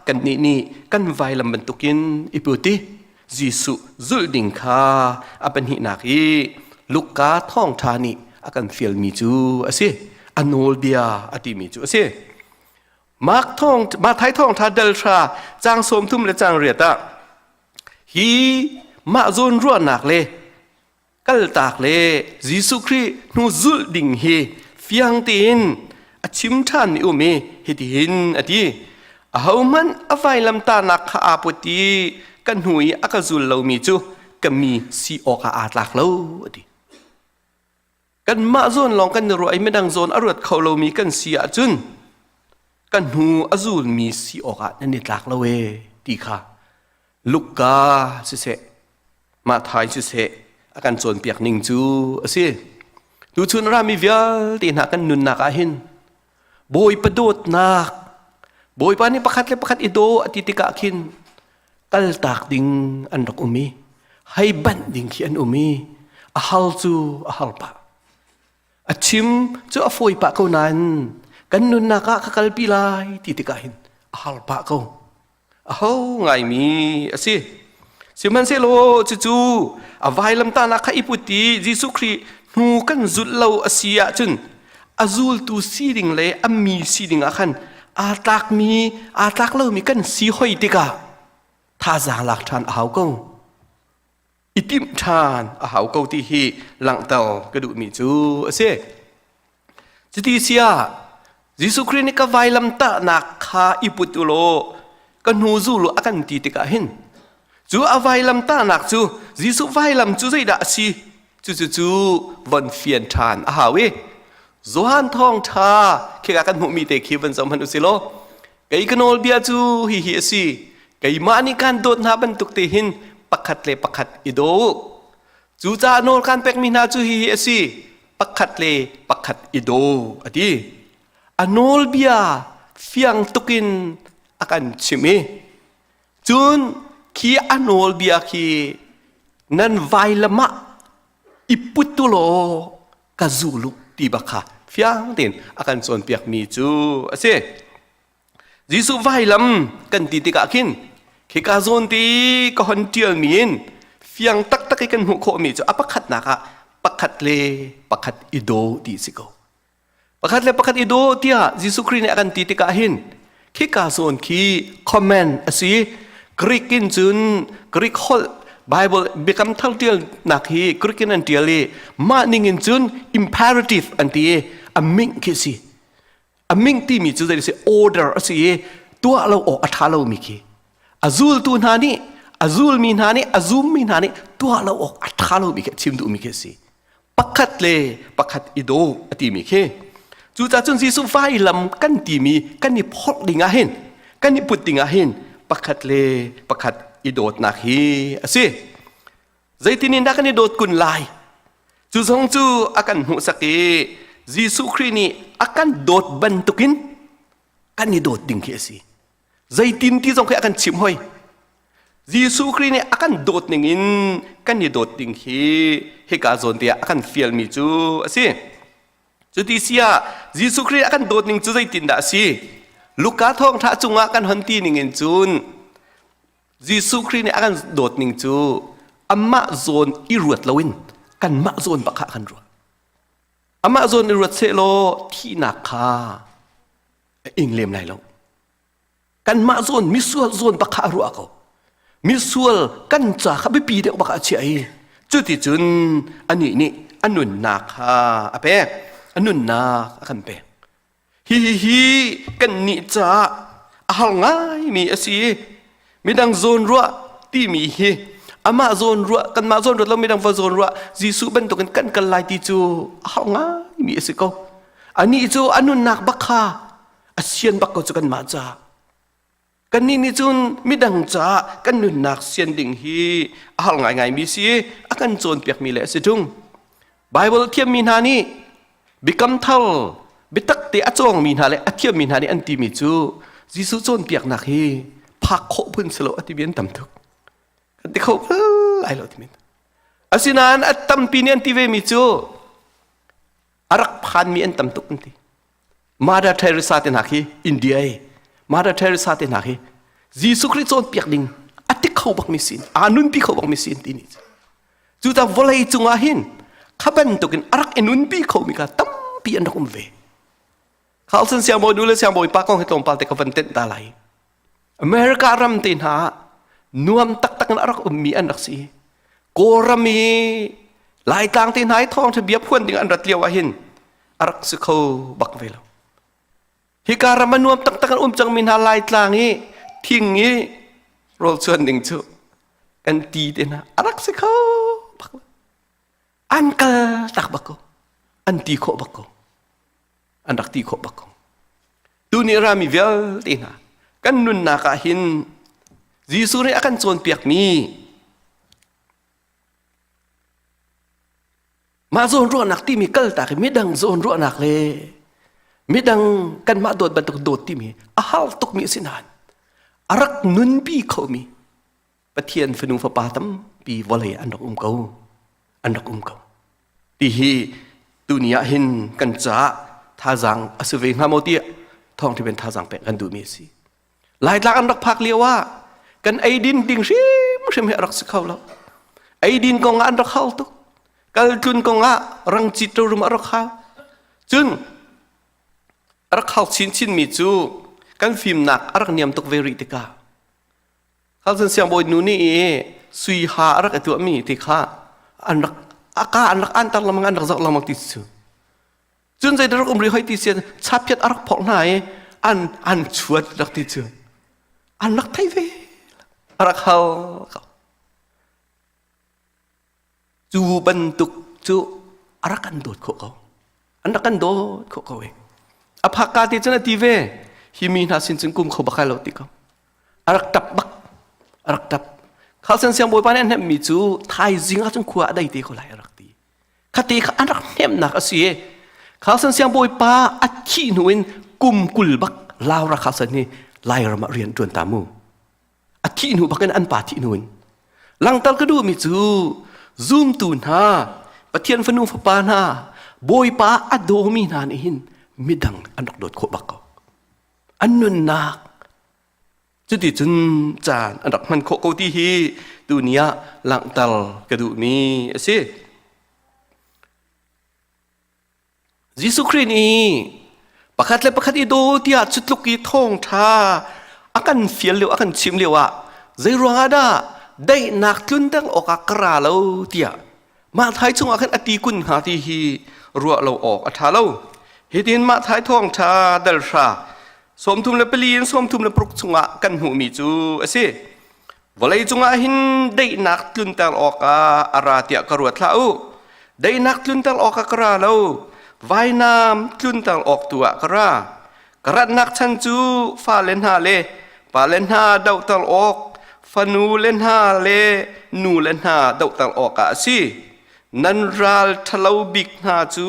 kannih nih kan vailam bantukin i put i Jesuh zulh ding kha a pahnihnak i Luka thawngṭha nih a kan fialmi cu a si. A nawlbia a timi cu a si. Mark thawng Matthai thawngṭha dal hra caang 30 le caang riat ah hi mah zawn ruahnak le kaltak le Jesuh Khrih hnu zulh ding hi fiang tein a chim ṭhanmi um i hitihin a ti ahohmanh a vailamtahnak kha aa put i ka hnu i a ka zul lomi cu ka mi si awkah aa tlak lo a ti kanmah zawn lawng kan i ruah i midang zawn a ruat kho lomi kan si ahcun ka hnu a zulmi si awkah nan i tlak lo e ti kha Luka siseh Matthai siseh a kan cawnpiak ning cu a si. Tuchun rami vialte hna kan nunnak ah hin Bawipa dawtnak Bawipa nih pakhat le pakhat i daw a ti tikah khin kaltak ding an rak um i hei banh ding khi an um i a hal cu a hal pah. A chim cu a fawi pah ko nain. Kan nunnak ah ka kalpi lai ti tikah hin a har pah ko. A ho ngaimi a si. Sihmanhsehlaw cucu a vailamtahnak kha i put i Jesuh Khrih hnu kan zulh lo a si ahcun a zultu si ding le a mi si ding ah khan aa tlakmi aa tlak lomi kan si hoi tikah thazaang lak ṭhan a hau ko. I timh ṭhan a hau ko ti hi langhter ka duhmi cu a si. Cuti siah Jesuh Khrih nih ka vailamtahnak kha i put u law ka hnu zul u a kan ti tikah hin cu a vailamtahnak cu Jesuh vailam cu zeidah a si? Cucu cu von fian ṭhan a hau i Johan thawngṭha khika kan hmuhmi te khi van zoh hmanh u si law kei ka nawlbia cu hihi a si keimah nih kaan dawt hna bantuk te hin pakhat le pakhat i daw u Cucaah nawl kan pekmi hna cu hihi a si, pakhat le pakhat i daw a ti. A nawlbia fiang tukin a kan chimh i cun khi a nawlbia khi nan vailam ah i put u law ka zul u ti bak kha fiang tein a kan cawnpiakmi cu a si. Jesuh vailam kan ti tikah khin khika zawn ti ka hon ṭialmi in fiang taktak i kan hmuh khawhmi cu a pakhatnak ah pakhat le pakhat i daw ti si ko. Pakhat le pakhat i daw tiah Jesuh Khrih nih a kan ti tikah hin khika zawn khi comment a si. Greek in cun Greek holh Bible biakam thar ṭialnak hi Greek in an ṭial i mah ning in cun imperative an ti i a ming khi si. A ming timi cu zei si order a si i tuah lo awk a ṭha lomi khi a zultu hna nih a zulmi hna nih a zummi hna nih tuah lo awk a ṭha lomi khi a chim duhmi khi a si. Pakhat le pakhat i daw a timi khi cucaah cun Jesuh vailam kan timi kan i phorh ding ah hin kan i put ding ah hin pakhat le pakhat i dawtnak hi a si. Zeitin in dah kan i dawt kun lai? Cu zong cu a kan hmuhsak i Jesuh Khrih nih a kan dawt bantukin kan i dawt ding khi a si. Zeitin ti zong khi a kan chimh hoi. Jesuh Khrih nih a kan dawt ning in kan i dawt ding hi hika zawn te ah a kan fialmi cu a si. Cuti si ah Jesuh Khrih a kan dawt ning cu zeitindah a si? Luka thawngṭha cungah kan hon ti ning in cun Jesuh Khrih nih a kan dawt ning cu amah zawn i ruat loin kanmah zawn bak kha a kan ruah. Amah zawn i ruat sehlaw thihnak kha a ing lem lai lo. Kanmah zawn misual zawn bak kha a ruah ko. Misual kan ca kha biapi deuh bak ah a chiah i cuticun anih nih a nunnak kha a pek. A nunnak a kan pek. Hihi kannih caah a har ngaimi a si i midang zawnruah timi hi amah zawnruah kanmah zawnruat lo midang va zawnruah Jesuh bantukin kan kal lai ti cu a har ngaimi a si ko. Anih cu a nunnak bak kha a sian bak ko cu kanmah caah. Kannih nih cun midang caah kan nunnak sian ding hi a har ngaingaimi si i a kan cawnpiakmi le a si ṭung. Baibal thiammi hna nih biakam thar biatak te a cawngmi hna le a thiammi hna nih an timi cu Jesuh cawnpiaknak hi phak khawh phun si lo a timi an tam tuk. Kan ti kho lai lo timi. Asinain a tampi nih an ti vemi cu a rak phanmi an tam tuk an ti. Mother Teresa te hna khi India i Mother Teresa te hna khi Jesuh Khrih cawnpiak ding a ti kho bakmi sin aa nunpi kho bakmi sin ti ni cu ta vawlei cungah hin kha bantukin a rak i nunpi khomi kha tampi an rak um ve Carlson siangbawi nu le siangbawi pa kong hi tlawmpal te ka van tenh ta lai America ram te hna ah nuam taktak in a rak ummi an rak si Kawlram i Laitlang te hna i thawngṭha bia phuan ding an rat lio ah hin a rak si kho bak ve lo. Hika ram a nuam taktak an um cangmi hna Laitlang i thing i rawl chuan ding cu kan ti te hna a rak si kho bak lo. An kal tak bak ko. An ti khawh bak ko. An rak ti khawh bak ko. Tuni rami vialte hna kan nunnak ah hin Jesuh nih a kan cawnpiakmi mah zawn ruahnak timi kaltak i midang zawn ruahnak le midang kanmah dawt bantuk dawt timi a har tukmi a si nain a rak nunpi khomi Pathian fanu fapa tampi vawlei an rak um ko an rak um ko ti hi tuni ah hin kan caah. thazaang a si ve hnga maw tiah thawngṭha ben thazaang pek kan duhmi a si. Laitlang an rak phak lio ah kan eidin ding hrimhrim hi a rak si kho lo. Eidin kong ah an rak hal tuk. Kaltlun kong ah rangcit rum a rak hau. Cun a rak hau chinchinmi cu kan fimnak a rak niam tuk ve rih tikah Khalcun siangbawi nu nih i sui ha a rak i tuahmi ti kha an rak a ka an rak antar lengmang an rak zoh lengmang ti cu. Cun zei rak um rih hoi ti sian chaphiat a rak phorh hna i an an chuat rak ti cu. An rak thei ve. A rak hal ko. Cu bantuk cu a rak kan dawt khawh ko. An rak kan dawt khawh ko e. A phak ka ti cun a ti ve. Hi mi hna sin cun kum kho bak lo ti ko. A rak tap bak. A rak tap. Khalsan siang bawipa nih a hnemhmi cu thaizing ah cun khua a dai te ko lai a rak ti. Khate kha an rak hnemhnak a si e. Khalsan siang bawipa a thih hnu in kum 20 bak Laura Khalsan hi Lairam ah rian ṭuan ta mu. A thih hnu bakin an pa thih hnu in langter ka duhmi cu zumtu hna Pathian fanu fapa hna Bawipa a dawmi hna nih hin midang an rak dawt khawh bak ko. An nunnak cuti cun caan an rak hman khawh ko ti hi tuni ah langhter ka duhmi a si. Jesuh Khrih nih pakhat le pakhat i daw tiah cutluk i thawngṭha a kan fial lio a kan chim lio ah zei ruangah dah daihnak tlunter awkah ka ra lo tiah mah thai chungah khan a ti kun hnga ti hi ruah lo awk a ṭha lo. Hitin mah thai thawngṭha dal hra 34 in 36 chungah kan hmuhmi cu a si. Vawlei cungah hin daihnak tlunter awkah a ra tiah ka ruat hlah u. Daihnak tlunter awkah ka ra lo, vainam tlunter awk tu ah ka ra. Ka ratnak chan cu fale hna le pale hna dohter awk, fanu le hna le nu le hna dohter awkah a si. Nan ral ṭhalo bik hna cu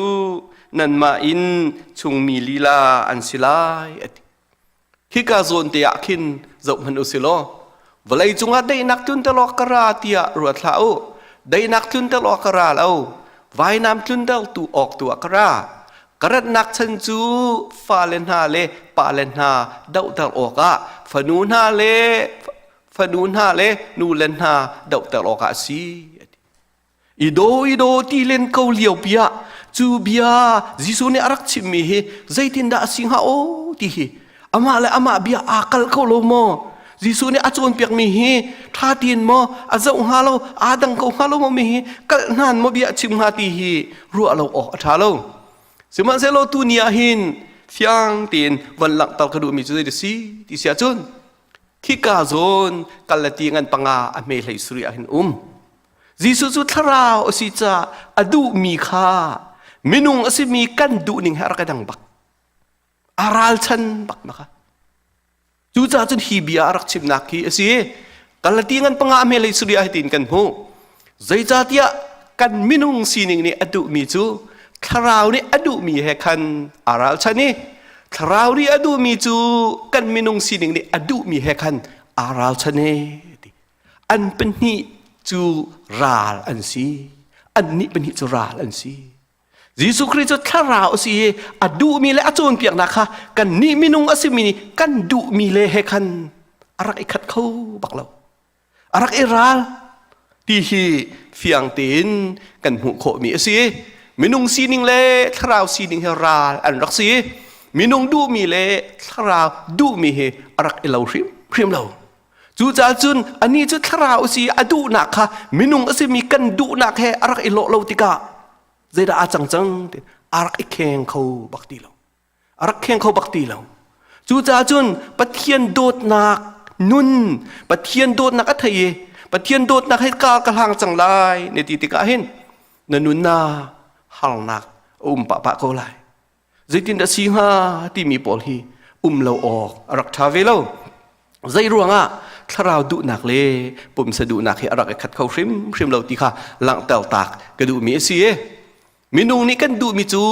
nanmah in chungmi lila an si lai, a ti. Hika zawn te ah khin zoh hmanh u si law vawlei cungah daihnak tlunter awk ka ra tiah ruat hlah u. Daihnak tlunter awk ka ra lo, vainam tlunter tu awk tu ah ka ra. Ka ratnak chan cu fale hna le pale hna dohter awkah fanu hna le fanu hna le nule hna dohter awkah a si. I daw i daw ti len ko lio pi ah cu bia Jesuh nih a rak chimmi hi zeitindah a si hnga aw ti hi amah le amah bia aa kal kho lo maw? Jesuh nih a cawnpiakmi hi ṭha tein maw a zoh hnga lo aa dang ko hnga lo maw mi hi kalh hnan maw bia a chim hnga ti hi ruah lo awk a ṭha lo. Sihmanhsehlaw tu ni ah hin fiang tein von langhter ka duhmi cu zei si ti si ahcun khika zawn kal le ti ngan panga a hme hlei suri ah hin um. Jesuh cu thlarau a si caah a duhmi kha minung a simi kan duhning he a rak i dang bak. A ralchan bak na kha. Cucaah cun hi bia a rak chimnak hi a si. Galati ngan panga hme lei suri ah hitin kan hmuh. Zeicahtiah kan minung sining nih a duhmi cu thlarau nih a duhmi he khan a ralchan i thlarau nih a duhmi cu kan minung sining nih a duhmi he khan aa ralchan e ti. An pahnih cu ral an si. Annih pahnih cu ral an si. Jesuh Khrih cu thlarau a si i a duhmi le a cawnpiaknak kha kannih minung a simi nih kan duhmi le he khan a rak i khat kho bak lo. A rak i ral ti hi fiang tein kan hmuh khawhmi a si. Minung sining le thlarau sining hi ral an rak si. Minung duhmi le thlarau duhmi hi a rak i lo hrimhrim lo. Cucaah cun anih cu thlarau a si i a duhnak kha minung a simi kan duhnak he a rak i lawh lo tikah zeidah aa cang cang ti a rak i kheng kho bak ti lo. A rak kheng kho bak ti lo. Cucaah cun Pathian dawtnak nun, Pathian dawtnak a thei i Pathian dawtnak he ka ka hlang cang lai na ti tikah hin na nunnak harnak a um pahpah ko lai. Zeitindah si hnga timi pawl hi um lo awk a rak ṭha ve lo. Zei ruangah thlarau duhnak le pumsa duhnak hi a rak i khat kho hrimhrim lo ti kha langhter tak ka duhmi a si i minung nih kan duhmi cu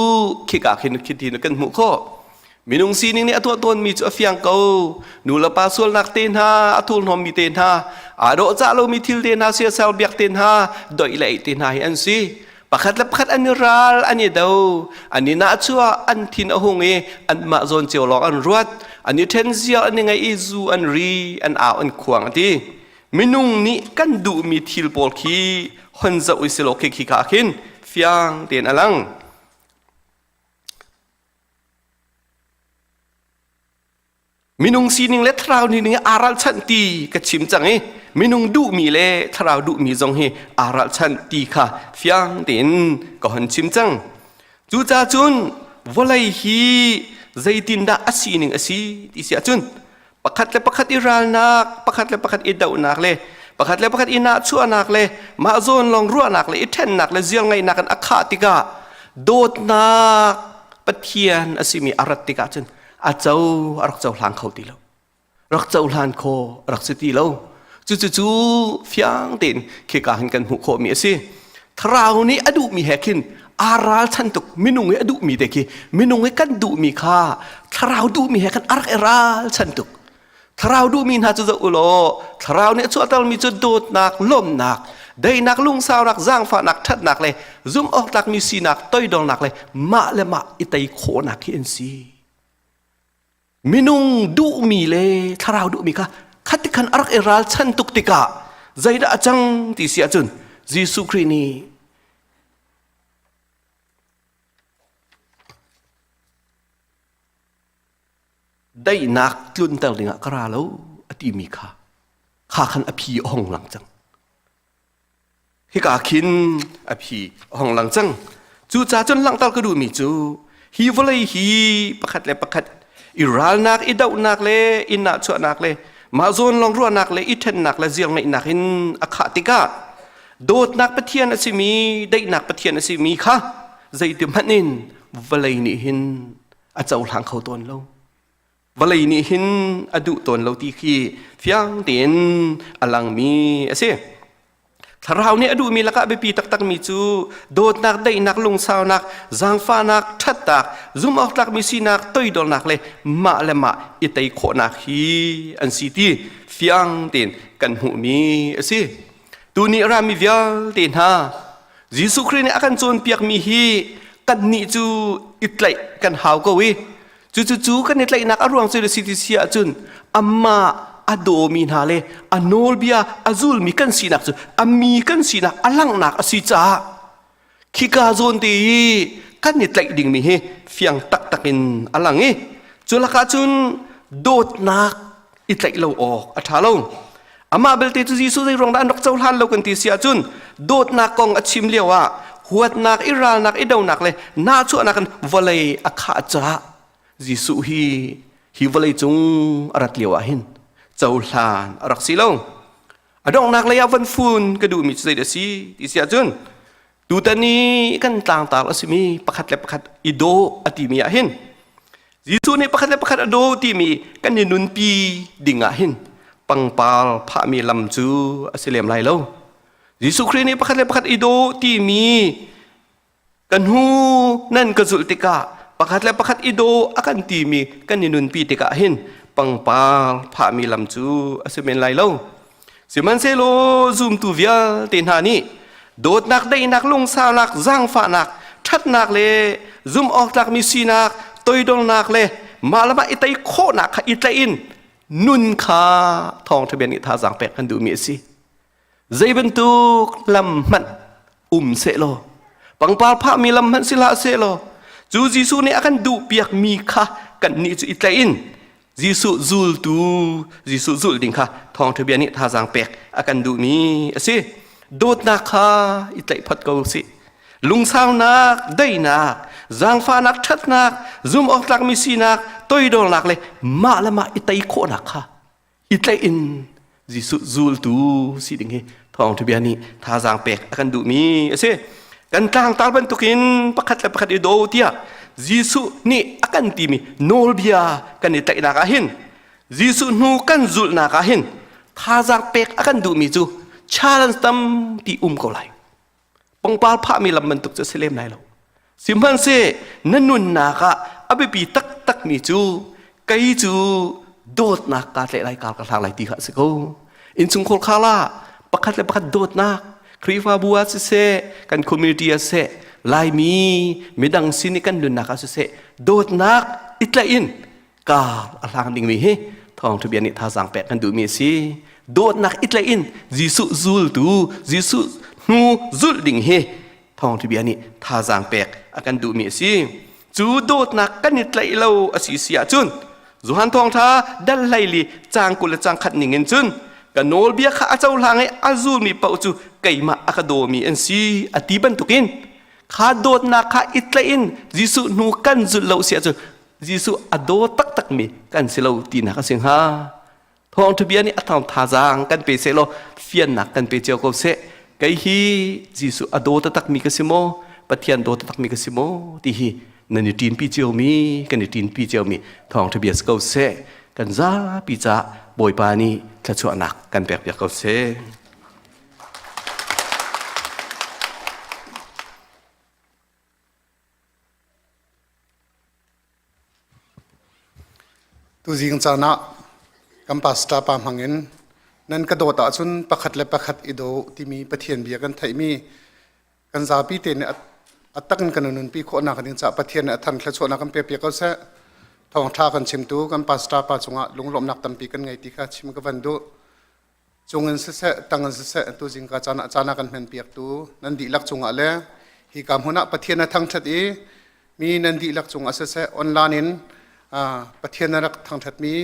khika khin khiti kan hmuh khawh. Minung sining nih a tuah tawnmi cu a fiang ko. Nu le pa sualnak te hna, a thurhnawmmi te hna, aa dawhcah lomi thil te hna, siasal biak te hna, doih le eih te hna hi an si. Pakhat le pakhat an i ral, an i do, an i nahchuah, an thin a hung i anmah zawn cio lawng an ruat, an i ṭhen ziar, an i ngaih i zu an ri, an au, an khuang a ti. Minung nih kan duhmi thil pawl khi hon zoh i silaw khi khi kha khin fiang tein a lang. Minung sining le thlarau sining aa ralchanh ti ka chim cang i minung duhmi le thlarau duhmi zong hi aa ralchanh ti kha fiang tein ka hon chim cang. Cucaah cun vawlei hi zeitindah a sining a si ti si ahcun pakhat le pakhat i ralnak, pakhat le pakhat i dohnak le pakhat le pakhat i nahchuahnak le mah zawn lawng ruahnak le i ṭhennak le ziarngeihnak in a khah tikah dawtnak Pathian a simi a rat tikah cun a co a rak cohlang kho ti lo rak cohlan kho a rak si ti lo cucu fiang tein khika hin kan hmuh khawhmi a si thlarau nih a duhmi he khin aa ralchan tuk minung i a duhmi te khi minung i kan duhmi kha thlarau duhmi he khan a rak i ralchan tuk Thlarau duhmi hna cu zoh u law thlarau nih a chuahtermi cu dawtnak, lawmhnak, daihnak, lungsaunak, zaangfahnak, ṭhatnak le zumhawktlakmi sinak, toidornak le mah le mah i tei khawhnak hi an si. Minung duhmi le thlarau duhmi kha khati khan a rak i ralchan tuk tikah zeidah a cang ti si ahcun Jesuh Khrih nih Daihnak tlunter dingah ka ra lo a timi kha kha khan a phi a hong lang cang. Hika khin a phi a hong lang cang. Cucaah cun langhter ka duhmi cu hi vawlei hi pakhat le pakhat i ralnak, i dohnak le i nahchuahnak le mah zawn lawng ruahnak le i ṭhennak le ziarngeihnak in a khah tikah dawtnak Pathian a simi, daihnak Pathian a simi kha zeiti hmanh in vawlei nih hin a cohlang kho tawn lo vawlei nih hin a duh tawn lo ti khi fiang tein a langmi a si thlarau nih a duhmi lakah biapi taktakmi cu dawtnak daihnak lungsaunak zaangfahnak ṭhatnak zumhawktlakmi sinak toidornak le mah le mah i tei khawhnak hi an si ti fiang tein kan hmuhmi a si tuni rami vialte hna Jesuh Khrih nih a kan cawnpiakmi hi kannih cu i tlaih kan hau ko i cucu cu kan i tlaihnak a ruang cu si ti si ahcun amah a dawmi hna le a nawlbia a zulmi kan sinak cu a mi kan sinak a langhnak a si caah khika zawn te i kan i tlaih dingmi hi fiang taktak in a lang i cu lakah cun dawtnak i tlaih lo awk a ṭha lo. Amah belte cu Jesuh zei ruang dah an rak cohlan lo kan ti si ahcun dawtnak kong a chim lio ah huatnak, i ralnak, i donak le nahchuahnak in vawlei a khah caah Jesuh hi hi vawlei cung a rat lio ah hin cohlan a rak si lo. A donghnak lei ah van fun ka duhmi cu zeidah a si ti si ahcun tutan i kan tlangtar a simi pakhat le pakhat i daw a timi ah hin Jesuh nih pakhat le pakhat a daw timi kan i nunpi ding ah hin pangpar phahmi lam cu a si lem lai lo. Jesuh Khrih nih pakhat le pakhat i daw timi Ka hnu nan ka zulh tikah pakhat le pakhat i daw a kan timi kan i nunpi tikah hin pangpar phahmi lam cu a si men lai lo. Sihmanhsehlaw zumtu vialte hna nih dawtnak, daihnak, lungsaunak, zaangfahnak, ṭhatnak le zumhawktlakmi sinak, toidornak le mah le mah i tei khawhnak kha i tlaih in nun kha thawngṭha bia nih thazaang pek kan duhmi a si. Zei bantuk lam hmanh um sehlaw, pangpar phahmi lam hmanh si hlah sehlaw, cu Jesuh nih a kan duhpiakmi kha kannih cu i tlaih in Jesuh zultu, Jesuh zulh ding kha thawngṭha bia nih thazaang pek a kan duhmi a si. Dawtnak kha i tlaih phot ko sih. Lungsaunak, daihnak, zaangfahnak, ṭhatnak, zumhawktlakmi sinak, toidornak le mah le mah i tei khawhnak kha i tlaih in Jesuh zultu si ding hi thawngṭha bia nih thazaang pek a kan duhmi a si. Kan tlangtar bantukin pakhat le pakhat i daw tiah Jesuh nih a kan timi nawlbia kan i tlaihnak ah hin Jesuh hnu kan zulhnak ah hin thazaang pek a kan duhmi cu challenge tampi um ko lai. Pangpar phahmi lam bantuk cu a si lem lai lo. Sihmanhseh na nunnak ah a biapi taktakmi cu kei cu dawtnak kaa tlaih lai kar ka hlang lai ti kha a si ko. Innchungkhar khar ah pakhat le pakhat dawtnak. Khrihfabu ah siseh, kan community ah siseh, Laimi midang sin i kan nunnak ah siseh, dawtnak i tlaih in kar a hlang dingmi hi thawngṭha bia nih thazaang pek kan duhmi a si. Dawtnak i tlaih in Jesuh zultu, Jesuh hnu zulh ding hi thawngṭha bia nih thazaang pek a kan duhmi a si. Cu dawtnak kan i tlaih lo a si si ahcun Johan thawngṭha dal hleili caang 20 le caang khat ning in cun ka nawlbia kha a cohlang i a zulmi paoh cu keimah a ka dawmi an si a ti bantukin kha dawtnak kha i tlaih in Jesuh hnu kan zulh lo si ahcun Jesuh a daw taktakmi kan si lo tinak a si hnga. Thawngṭha bia nih a thang thazaang kan pe seh law fiannak kan pe cio ko seh. Kei hi Jesuh a daw taktakmi ka si maw? Pathian daw taktakmi ka si maw? Ti hi nan i ṭinpi ciomi, kan i ṭinpi ciomi thawngṭha bia si ko seh. Kan zapi caah Bawipa nih thluachuahnak kan pekpiak ko seh. Tuzing caan ah kan pastor pa hmangin nan ka dawt ahcun pakhat le pakhat i daw timi Pathian bia kan theihmi kan zapi te nih a tak in kan nunpi khawhnak ding caah Pathian nih a than thluachuahnak kan pek piak ko seh. Thawngṭha kan chimtu kan pastor pa cungah lunglawmhnak tampi kan ngei ti kha chim ka van duh. Cung in siseh, tang in siseh, tuzing ka caan ah caan a kan hmanpiaktu nan dihlak cungah le hika hmun ah Pathian a thangṭhat i mi nan dihlak cungah siseh, online in Pathian a rak thangṭhatmi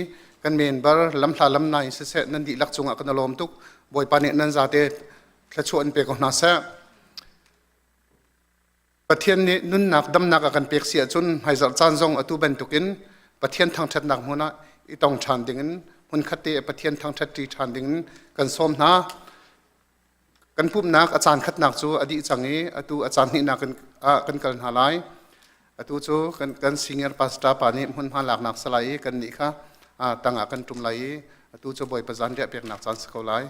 kan member lamhla lamna in siseh, nan dihlak cungah kan i lawm tuk. Bawipa nih nan zate thluachuah in pe ko hna seh. Pathian nih nunnak damnak a kan pek si ahcun hmaizarh caan zong atu bantukin Pathian thangṭhatnak hmun ah i tong ṭhan dingin hmunkhat te Pathian thangṭhat ṭi ṭhan dingin kan sawm hna. Kan pumhnak a caan khatnak cu a dih cang i atu a caan hnihnak in ah kan kal hna lai. Atu cu kan, kan senior pastor pa nih hmunhma laknak salai i kan nih kha tang ah kan ṭum lai i atu cu Bawipa zan riah peknak caan si ko lai.